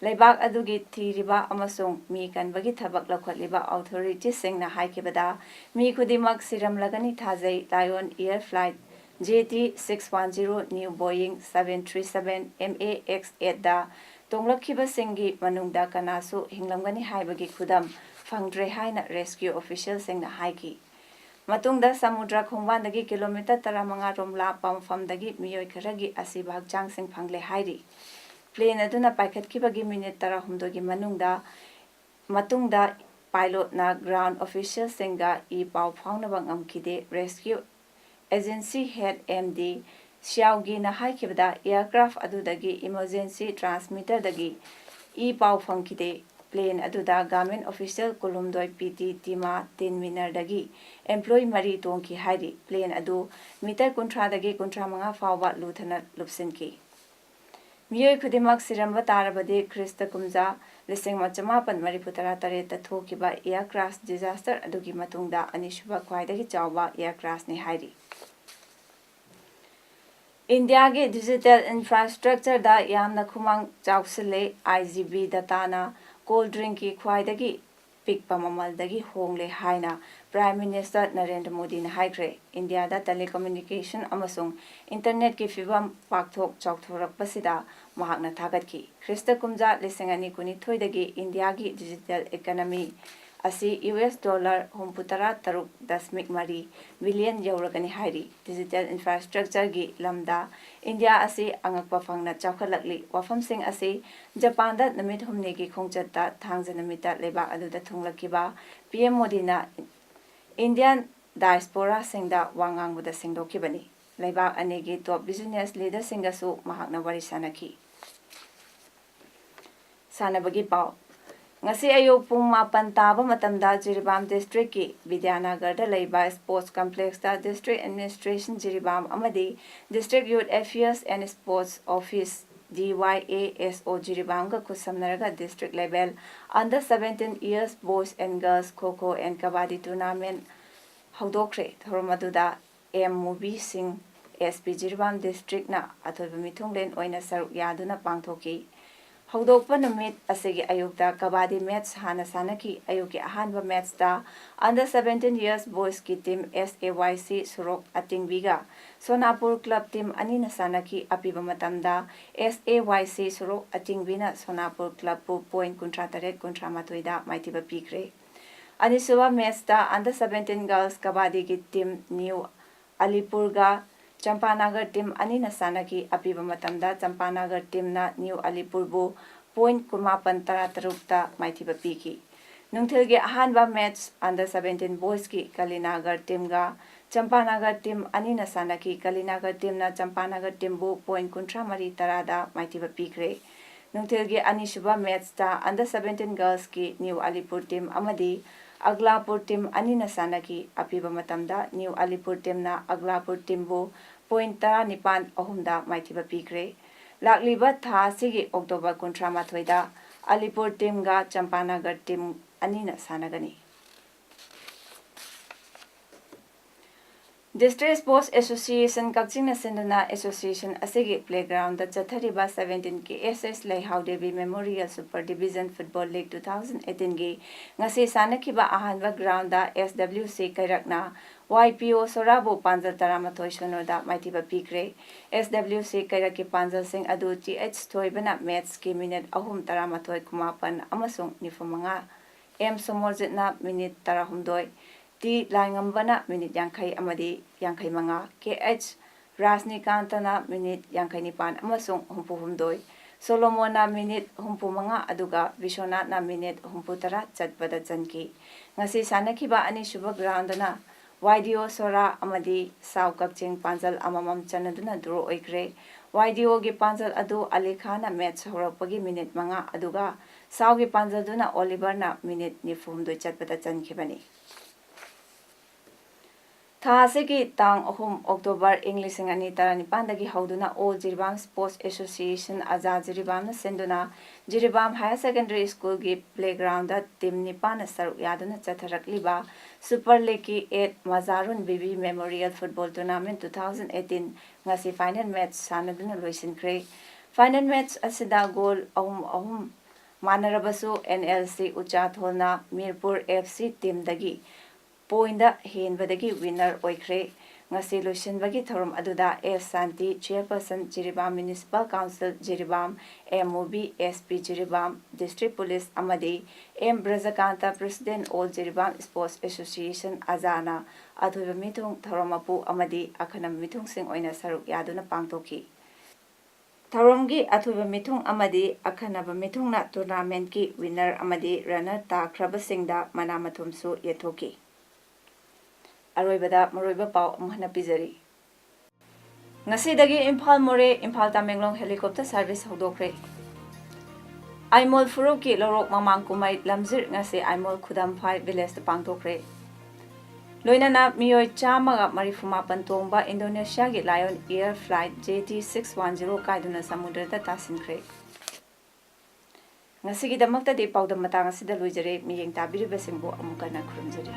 ꯂꯩꯕꯥꯛ ꯑꯗꯨꯒꯤ ꯊꯤꯔꯤꯕ ꯑꯃꯁꯨꯡ ꯃꯤ ꯀꯟꯕꯒꯤ ꯊꯕꯛ ꯂꯧꯈꯠꯂꯤꯕ ꯑꯣꯊꯣꯔꯤꯇꯤꯁꯤꯡꯅ ꯍꯥꯏꯈꯤꯕꯗ, ꯃꯤ ꯈꯨꯗꯤꯡꯃꯛ ꯁꯤꯔꯝꯂꯒꯅꯤ ꯊꯥꯖꯩ꯫ Lion air flight J T six one zero new Boeing seven three seven M A X ꯑꯦꯠꯇ ꯇꯣꯡꯂꯛꯈꯤꯕꯁꯤꯡꯒꯤ ꯃꯅꯨꯡꯗ ꯀꯅꯥꯁꯨ ꯍꯤꯡꯂꯝꯒꯅꯤ ꯍꯥꯏꯕꯒꯤ ꯈꯨꯗꯝ ꯐꯪꯗ꯭ꯔꯦ ꯍꯥꯏꯅ ꯔꯦꯁꯀ꯭ꯌꯨ ꯑꯣꯐꯤꯁꯤꯌꯦꯜꯁꯤꯡꯅ ꯍꯥꯏꯈꯤ꯫ ꯃꯇꯨꯡꯗ ꯁꯃꯨꯗ꯭ꯔ ꯈꯣꯡꯕꯥꯟꯗꯒꯤ ꯀꯤꯂꯣꯃꯤꯇꯔ ꯇꯔꯥꯃꯉꯥ ꯔꯣꯝ ꯂꯥꯞꯄ ꯃꯐꯝꯗꯒꯤ ꯃꯤꯑꯣꯏ ꯈꯔꯒꯤ ꯑꯁꯤꯕ ꯍꯛꯆꯥꯡꯁꯤꯡ ꯐꯪꯂꯦ ꯍꯥꯏꯔꯤ꯫ ꯄ꯭ꯂꯦꯟ ꯑꯗꯨꯅ ꯄꯥꯏꯈꯠꯈꯤꯕꯒꯤ ꯃꯤꯅꯤꯠ ꯇꯔꯥꯍꯨꯝꯗꯣꯏꯒꯤ ꯃꯅꯨꯡꯗ, ꯃꯇꯨꯡꯗ ꯄꯥꯏꯂꯣꯠꯅ ꯒ꯭ꯔꯥꯎꯟ ꯑꯣꯐꯤꯁꯤꯌꯦꯜꯁꯤꯡꯒ ꯏ ꯄꯥꯎ ꯐꯥꯎꯅꯕ ꯉꯝꯈꯤꯗꯦ꯫ Rescue agency head M D ꯁꯤꯌꯥꯎꯒꯤꯅ ꯍꯥꯏꯈꯤꯕꯗ, ꯑꯦꯌꯔꯀ꯭ꯔꯥꯐ ꯑꯗꯨꯗꯒꯤ ꯏꯃꯔꯖꯦꯟꯁꯤ ꯇ꯭ꯔꯥꯟꯁꯃꯤꯇꯔꯗꯒꯤ ꯏ ꯄꯥꯎ ꯐꯪꯈꯤꯗꯦ꯫ ꯄ꯭ꯂꯦꯟ ꯑꯗꯨꯗ ꯒꯚꯔꯟꯃꯦꯟꯠ ꯑꯣꯐꯤꯁꯤꯌꯦꯜ ꯀꯨꯂꯨꯝꯗꯣꯏ ꯄꯤ ꯇꯤ ꯇꯤꯃꯥ ꯇꯤꯟ ꯃꯤꯅꯔꯗꯒꯤ ꯑꯦꯝꯄ꯭ꯂꯣꯌꯤ ꯃꯔꯤ ꯇꯣꯡꯈꯤ ꯍꯥꯏꯔꯤ꯫ ꯄ꯭ꯂꯦꯟ ꯑꯗꯨ ꯃꯤꯇꯔ ꯀꯨꯟꯊ꯭ꯔꯥꯗꯒꯤ ꯀꯨꯟꯊ꯭ꯔꯥ ꯃꯉꯥ ꯐꯥꯎꯕ ꯂꯨꯊꯅ ꯂꯨꯞꯁꯤꯟꯈꯤ꯫ ꯃꯤꯑꯣꯏ ꯈꯨꯗꯤꯡꯃꯛ ꯁꯤꯔꯝꯕ ꯇꯥꯔꯕꯗꯤ ꯈ꯭ꯔꯤꯁꯇ ꯀꯨꯝꯖꯥ ꯂꯤꯁꯤꯡ ꯑꯃ ꯆꯃꯥꯄꯟ ꯃꯔꯤꯐꯨ ꯇꯔꯥ ꯇꯔꯦꯠꯇ ꯊꯣꯛꯈꯤꯕ ꯑꯦꯌꯔ ꯀ꯭ꯔꯥꯁ ꯗꯤꯖꯥꯁꯇꯔ ꯑꯗꯨꯒꯤ ꯃꯇꯨꯡꯗ ꯑꯅꯤꯁꯨꯕ ꯈ꯭ꯋꯥꯏꯗꯒꯤ ꯆꯥꯎꯕ ꯑꯦꯌꯔ ꯀ꯭ꯔꯥꯁꯅꯤ ꯍꯥꯏꯔꯤ꯫ ꯏꯟꯗꯤꯌꯥꯒꯤ ꯗꯤꯖꯤꯇꯦꯜ ꯏꯟꯐ꯭ꯔꯥꯁ꯭ꯇ꯭ꯔꯛꯆꯔꯗ ꯌꯥꯝꯅ ꯈꯨꯃꯥꯡ ꯆꯥꯎꯁꯤꯜꯂꯦ꯫ ꯑꯥꯏ ꯖꯤ ꯕꯤ ꯗꯇꯥꯅ ꯀꯣꯜ ꯗ꯭ꯔꯤꯡꯀꯤ ꯈ꯭ꯋꯥꯏꯗꯒꯤ ꯄꯤꯛꯄ ꯃꯃꯜꯗꯒꯤ ꯍꯣꯡꯂꯦ ꯍꯥꯏꯅ Prime Minister ꯅꯔꯦꯟꯗ꯭ꯔ ꯃꯣꯗꯤꯅ ꯍꯥꯏꯈ꯭ꯔꯦ꯫ ꯏꯟꯗꯤꯌꯥꯗ telecommunication ꯑꯃꯁꯨꯡ internetꯀꯤ ꯐꯤꯕꯝ ꯄꯥꯛꯊꯣꯛ ꯆꯥꯎꯊꯣꯔꯛꯄꯁꯤꯗ ꯃꯍꯥꯛꯅ ꯊꯥꯒꯠꯈꯤ꯫ ꯈ꯭ꯔꯤꯁꯇ ꯀꯨꯝꯖꯥ ꯂꯤꯁꯤꯡ ꯑꯅꯤ ꯀꯨꯟꯅꯤꯊꯣꯏꯗꯒꯤ ꯏꯟꯗꯤꯌꯥꯒꯤ digital economy ꯑꯁꯤ US dollar ꯍꯨꯝꯐꯨꯇꯔꯥ ꯇꯔꯨꯛ ꯗꯁꯃꯤꯛ ꯃꯔꯤ billion ꯌꯧꯔꯒꯅꯤ ꯍꯥꯏꯔꯤ꯫ Digital infrastructureꯒꯤ ꯂꯝꯗ ꯏꯟꯗꯤꯌꯥ ꯑꯁꯤ ꯑꯉꯛꯄ ꯐꯪꯅ ꯆꯥꯎꯈꯠꯂꯛꯂꯤ꯫ ꯋꯥꯐꯝꯁꯤꯡ ꯑꯁꯤ ꯖꯄꯥꯟꯗ ꯅꯨꯃꯤꯠ ꯍꯨꯝꯅꯤꯒꯤ ꯈꯣꯡꯆꯠꯇ ꯊꯥꯡꯖ ꯅꯨꯃꯤꯠꯇ ꯂꯩꯕꯥꯛ ꯑꯗꯨꯗ ꯊꯨꯡꯂꯈꯤꯕ PM ꯃꯣꯗꯤꯅ Indian diasporaꯁꯤꯡꯗ ꯋꯥ ꯉꯥꯡꯕꯗ ꯁꯦꯡꯗꯣꯛꯈꯤꯕꯅꯤ꯫ ꯂꯩꯕꯥꯛ ꯑꯅꯤꯒꯤ top business leaderꯁꯤꯡꯒꯁꯨ ꯃꯍꯥꯛꯅ ꯋꯥꯔꯤ ꯁꯥꯅꯈꯤ꯫ ꯁꯥꯟꯅꯕꯒꯤ ꯄꯥꯎ꯫ ꯉꯁꯤ ꯑꯌꯨꯛ ꯄꯨꯡ ꯃꯥꯄꯟ ꯇꯥꯕ ꯃꯇꯝꯗ ꯖꯤꯔꯤꯕꯥꯝ districtꯀꯤ ꯕꯤꯗ꯭ꯌꯥꯅꯒꯔꯗ ꯂꯩꯕ sports complexꯇ district administration ꯖꯤꯔꯤꯕꯥꯝ ꯑꯃꯗꯤ district youth affairs and sports office DYASO ꯖꯤꯔꯤꯕꯥꯝꯒ ꯈꯨꯠꯁꯝꯅꯔꯒ district level under seventeen years boys and girls ꯈꯣ ꯈꯣ and ꯀꯕꯥꯗꯤ tournament ꯍꯧꯗꯣꯛꯈ꯭ꯔꯦ꯫ ꯊꯧꯔꯝ ꯑꯗꯨꯗ M ꯃꯨꯕꯤ ꯁꯤꯡ, SP ꯖꯤꯔꯤꯕꯥꯝ districtꯅ ꯑꯊꯣꯏꯕ ꯃꯤꯊꯨꯡꯂꯦꯟ ꯑꯣꯏꯅ ꯁꯔꯨꯛ ꯌꯥꯗꯨꯅ ꯄꯥꯡꯊꯣꯛꯈꯤ꯫ ꯍꯧꯗꯣꯛꯄ ꯅꯨꯃꯤꯠ ꯑꯁꯤꯒꯤ ꯑꯌꯨꯛꯇ ꯀꯕꯥꯗꯤ match ꯍꯥꯟꯅ ꯁꯥꯟꯅꯈꯤ꯫ ꯑꯌꯨꯛꯀꯤ ꯑꯍꯥꯟꯕ matchꯇ under seventeen years boysꯀꯤ team SAYC ꯁꯣꯔꯣꯛ ꯑꯇꯤꯡꯕꯤꯒ ꯁꯣꯅꯥꯄꯨꯔ club team ꯑꯅꯤꯅ ꯁꯥꯟꯅꯈꯤ꯫ ꯑꯄꯤꯕ ꯃꯇꯝꯗ SAYC ꯁꯣꯔꯣꯛ ꯑꯇꯤꯡꯕꯤꯅ ꯁꯣꯅꯥꯄꯨꯔ clubꯄꯨ point ꯀꯨꯟꯊ꯭ꯔꯥ ꯇꯔꯦꯠ ꯀꯨꯟꯊ꯭ꯔꯥ ꯃꯥꯊꯣꯏꯗ ꯃꯥꯏꯊꯤꯕ ꯄꯤꯈ꯭ꯔꯦ꯫ ꯑꯅꯤꯁꯨꯕ matchꯇ under seventeen girls ꯀꯕꯥꯗꯤꯒꯤ team New ꯑꯂꯤꯄꯨꯔꯒ ꯆꯝꯄꯥꯅꯒꯔ team ꯑꯅꯤꯅ ꯁꯥꯟꯅꯈꯤ꯫ ꯑꯄꯤꯕ ꯃꯇꯝꯗ ꯆꯝꯄꯥꯅꯒꯔ teamꯅ New ꯑꯂꯤꯄꯨꯔꯕꯨ point ꯀꯨꯟꯃꯥꯄꯟ ꯇꯔꯥ ꯇꯔꯨꯛꯇ ꯃꯥꯏꯊꯤꯕ ꯄꯤꯈꯤ꯫ ꯅꯨꯡꯊꯤꯜꯒꯤ ꯑꯍꯥꯟꯕ match under seventeen boysꯀꯤ ꯀꯂꯤꯅꯒꯔ teamꯒ ꯆꯝꯄꯥꯅꯒꯔ team ꯑꯅꯤꯅ ꯁꯥꯟꯅꯈꯤ꯫ ꯀꯂꯤꯅꯒꯔ teamꯅ ꯆꯝꯄꯥꯅꯒꯔ teamꯕꯨ point ꯀꯨꯟꯊ꯭ꯔꯥ ꯃꯔꯤ ꯇꯔꯥꯗ ꯃꯥꯏꯊꯤꯕ ꯄꯤꯈ꯭ꯔꯦ꯫ ꯅꯨꯡꯊꯤꯜꯒꯤ ꯑꯅꯤꯁꯨꯕ matchꯇ under seventeen girlsꯀꯤ New Alipur team ꯑꯃꯗꯤ ꯑꯒꯂꯥꯄꯨꯔ team ꯑꯅꯤꯅ ꯁꯥꯟꯅꯈꯤ꯫ ꯑꯄꯤꯕ ꯃꯇꯝꯗ New ꯑꯂꯤꯄꯨꯔ teamꯅ ꯑꯒꯂꯥꯄꯨꯔ teamꯕꯨ point ꯇꯔꯥꯅꯤꯄꯥꯟ ꯑꯍꯨꯝꯗ ꯃꯥꯏꯊꯤꯕ ꯄꯤꯈ꯭ꯔꯦ꯫ ꯂꯥꯛꯂꯤꯕ ꯊꯥ ꯑꯁꯤꯒꯤ October ꯀꯨꯟꯊ꯭ꯔꯥ ꯃꯥꯊꯣꯏꯗ ꯑꯂꯤꯄꯨꯔ teamꯒ ꯆꯝꯄꯥꯅꯒꯔ team ꯑꯅꯤꯅ ꯁꯥꯟꯅꯒꯅꯤ꯫ District Sports Association ꯀꯛꯆꯤꯡꯅ ꯁꯤꯟꯗꯨꯅ association ꯑꯁꯤꯒꯤ playgroundꯗ ꯆꯠꯊꯔꯤꯕ seventeen K S S ꯂꯩꯍꯥꯎ Devi Memorial Super Division Football League two thousand eighteenꯒꯤ ꯉꯁꯤ ꯁꯥꯟꯅꯈꯤꯕ ꯑꯍꯥꯟꯕ groundꯗ S W C ꯀꯩꯔꯛꯅ Y P O ꯁꯣꯔꯥꯕꯨ ꯄꯥꯟꯖꯜ ꯇꯔꯥꯃꯥꯊꯣꯏ ꯁꯤꯅꯣꯗ ꯃꯥꯏꯊꯤꯕ ꯄꯤꯈ꯭ꯔꯦ꯫ S W C ꯀꯩꯔꯛꯀꯤ ꯄꯥꯟꯖꯜꯁꯤꯡ ꯑꯗꯨ T H ꯊꯣꯏꯕꯅ matchꯀꯤ minute ꯑꯍꯨꯝ, ꯇꯔꯥꯃꯥꯊꯣꯏ, ꯀꯨꯟꯃꯥꯄꯟ ꯑꯃꯁꯨꯡ ꯅꯤꯐꯨꯃꯉꯥ, M ꯁꯣꯃꯣꯔꯖꯤꯠꯅ minute ꯇꯔꯥꯍꯨꯝꯗꯣꯏ, T ꯂꯥꯏꯉꯝꯕꯅ minute ꯌꯥꯡꯈꯩ ꯑꯃꯗꯤ ꯌꯥꯡꯈꯩꯃꯉꯥ, K H ꯔꯥꯖꯅꯤꯀꯥꯟꯇꯅ minute ꯌꯥꯡꯈꯩꯅꯤꯄꯥꯟ ꯑꯃꯁꯨꯡ ꯍꯨꯝꯐꯨꯍꯨꯝꯗꯣꯏ, ꯁꯣꯂꯣꯃꯣꯟꯅ minute ꯍꯨꯝꯐꯨꯃꯉꯥ ꯑꯗꯨꯒ ꯕꯤꯁ꯭ꯋꯅꯥꯊꯅ minute ꯍꯨꯝꯐꯨꯇꯔꯥ ꯆꯠꯄꯗ ꯆꯟꯈꯤ꯫ ꯉꯁꯤ ꯁꯥꯟꯅꯈꯤꯕ ꯑꯅꯤꯁꯨꯕ groundꯗꯅ Y D O ꯁꯣꯔꯥ ꯑꯃꯗꯤ ꯁꯥꯎ ꯀꯛꯆꯤꯡ ꯄꯥꯟꯖꯜ ꯑꯃꯃꯝ ꯆꯟꯅꯗꯨꯅ draw ꯑꯣꯏꯈ꯭ꯔꯦ꯫ Y D Oꯒꯤ ꯄꯥꯟꯖꯜ ꯑꯗꯨ ꯑꯂꯤ ꯈꯥꯟꯅ match ꯍꯧꯔꯛꯄꯒꯤ minute ꯃꯉꯥ ꯑꯗꯨꯒ ꯁꯥꯎꯒꯤ ꯄꯥꯟꯖꯜꯗꯨꯅ ꯑꯣꯂꯤꯚꯔꯅ minute ꯅꯤꯐꯨꯍꯨꯝꯗꯣꯏ ꯆꯠꯄꯗ ꯆꯟꯈꯤꯕꯅꯤ꯫ ꯊꯥ ꯑꯁꯤꯒꯤ ꯇꯥꯡ ꯑꯍꯨꯝ October ꯏꯪ ꯂꯤꯁꯤꯡ ꯑꯅꯤ ꯇꯔꯥꯅꯤꯄꯥꯟꯗꯒꯤ ꯍꯧꯗꯨꯅ All Jiribam Sports Association ꯑꯖꯥ ꯖꯤꯔꯤꯕꯥꯝꯅ ꯁꯤꯟꯗꯨꯅ ꯖꯤꯔꯤꯕꯥꯝ Higher Secondary Schoolꯒꯤ playgroundꯗ team ꯅꯤꯄꯥꯟꯅ ꯁꯔꯨꯛ ꯌꯥꯗꯨꯅ ꯆꯠꯊꯔꯛꯂꯤꯕ Super Leagueꯀꯤ eight ꯃꯖꯥꯔꯨꯟ ꯕꯤꯕꯤ Memorial Football Tournament two thousand eighteen ꯉꯁꯤ final match ꯁꯥꯟꯅꯗꯨꯅ ꯂꯣꯏꯁꯤꯟꯈ꯭ꯔꯦ꯫ Final match ꯑꯁꯤꯗ goal ꯑꯍꯨꯝ ꯑꯍꯨꯝ ꯃꯥꯟꯅꯔꯕꯁꯨ N L C ꯎꯆꯥꯊꯣꯜꯅ ꯃꯤꯔꯄꯨꯔ F C teamꯗꯒꯤ pointꯗ ꯍꯦꯟꯕꯗꯒꯤ winner ꯑꯣꯏꯈ꯭ꯔꯦ꯫ ꯉꯁꯤ ꯂꯣꯏꯁꯤꯟꯕꯒꯤ ꯊꯧꯔꯝ ꯑꯗꯨꯗ S ꯁꯥꯟꯇꯤ, Chairperson, Jiribam Municipal Council, Jiribam, M O B, S P Jiribam, District Police ꯑꯃꯗꯤ M ꯕ꯭ꯔꯖꯀꯥꯟꯇ, President, All Jiribam Sports Association, ꯑꯖꯥꯅ ꯑꯊꯣꯏꯕ ꯃꯤꯊꯨꯡ, ꯊꯧꯔꯝ ꯃꯄꯨ ꯑꯃꯗꯤ ꯑꯈꯟꯅꯕ ꯃꯤꯊꯨꯡꯁꯤꯡ ꯑꯣꯏꯅ ꯁꯔꯨꯛ ꯌꯥꯗꯨꯅ ꯄꯥꯡꯊꯣꯛꯈꯤ꯫ ꯊꯧꯔꯝꯒꯤ ꯑꯊꯣꯏꯕ ꯃꯤꯊꯨꯡ ꯑꯃꯗꯤ ꯑꯈꯟꯅꯕ ꯃꯤꯊꯨꯡꯅ tournamentꯀꯤ winner ꯑꯃꯗꯤ runner ꯇꯥꯈ꯭ꯔꯕꯁꯤꯡꯗ ꯃꯅꯥ ꯃꯊꯨꯝꯁꯨ ꯌꯦꯟꯊꯣꯛꯈꯤ꯫ ꯑꯔꯣꯏꯕꯗ ꯃꯔꯨꯑꯣꯏꯕ ꯄꯥꯎ ꯑꯃꯨꯛ ꯍꯟꯅ ꯄꯤꯖꯔꯤ꯫ ꯉꯁꯤꯗꯒꯤ ꯏꯝꯐꯥꯜ ꯃꯣꯔꯦ, ꯏꯝꯐꯥꯜ ꯇꯃꯦꯡꯂꯣꯡ helicopter service ꯍꯧꯗꯣꯛꯈ꯭ꯔꯦ꯫ ꯑꯥꯏꯃꯣꯜ ꯐꯨꯔꯨꯞꯀꯤ ꯂꯧꯔꯣꯛ ꯃꯃꯥꯡ ꯀꯨꯝꯍꯩ ꯂꯝꯖꯤꯔ ꯉꯁꯤ ꯑꯥꯏꯃꯣꯜ ꯈꯨꯗꯝꯐꯥꯏ villageꯇ ꯄꯥꯡꯊꯣꯛꯈ꯭ꯔꯦ꯫ ꯂꯣꯏꯅꯅ ꯃꯤꯑꯣꯏ ꯆꯥꯝꯃꯒ ꯃꯔꯤꯐꯨ ꯃꯥꯄꯟ ꯇꯣꯡꯕ ꯏꯟꯗꯣꯅꯦꯁꯤꯌꯥꯒꯤ Lion Air Flight J T six one zero ꯀꯥꯏꯗꯨꯅ ꯁꯃꯨꯗ꯭ꯔꯗ ꯇꯥꯁꯤꯟꯈ꯭ꯔꯦ꯫ ꯉꯁꯤꯒꯤꯗꯃꯛꯇꯗꯤ ꯄꯥꯎꯗꯝ ꯃꯇꯥꯡ ꯑꯁꯤꯗ ꯂꯣꯏꯖꯔꯦ꯫ ꯃꯤꯠꯌꯦꯡ ꯇꯥꯕꯤꯔꯤꯕꯁꯤꯡꯕꯨ ꯑꯃꯨꯛ ꯍꯟꯅ ꯈꯨꯔꯨꯝꯖꯔꯤ꯫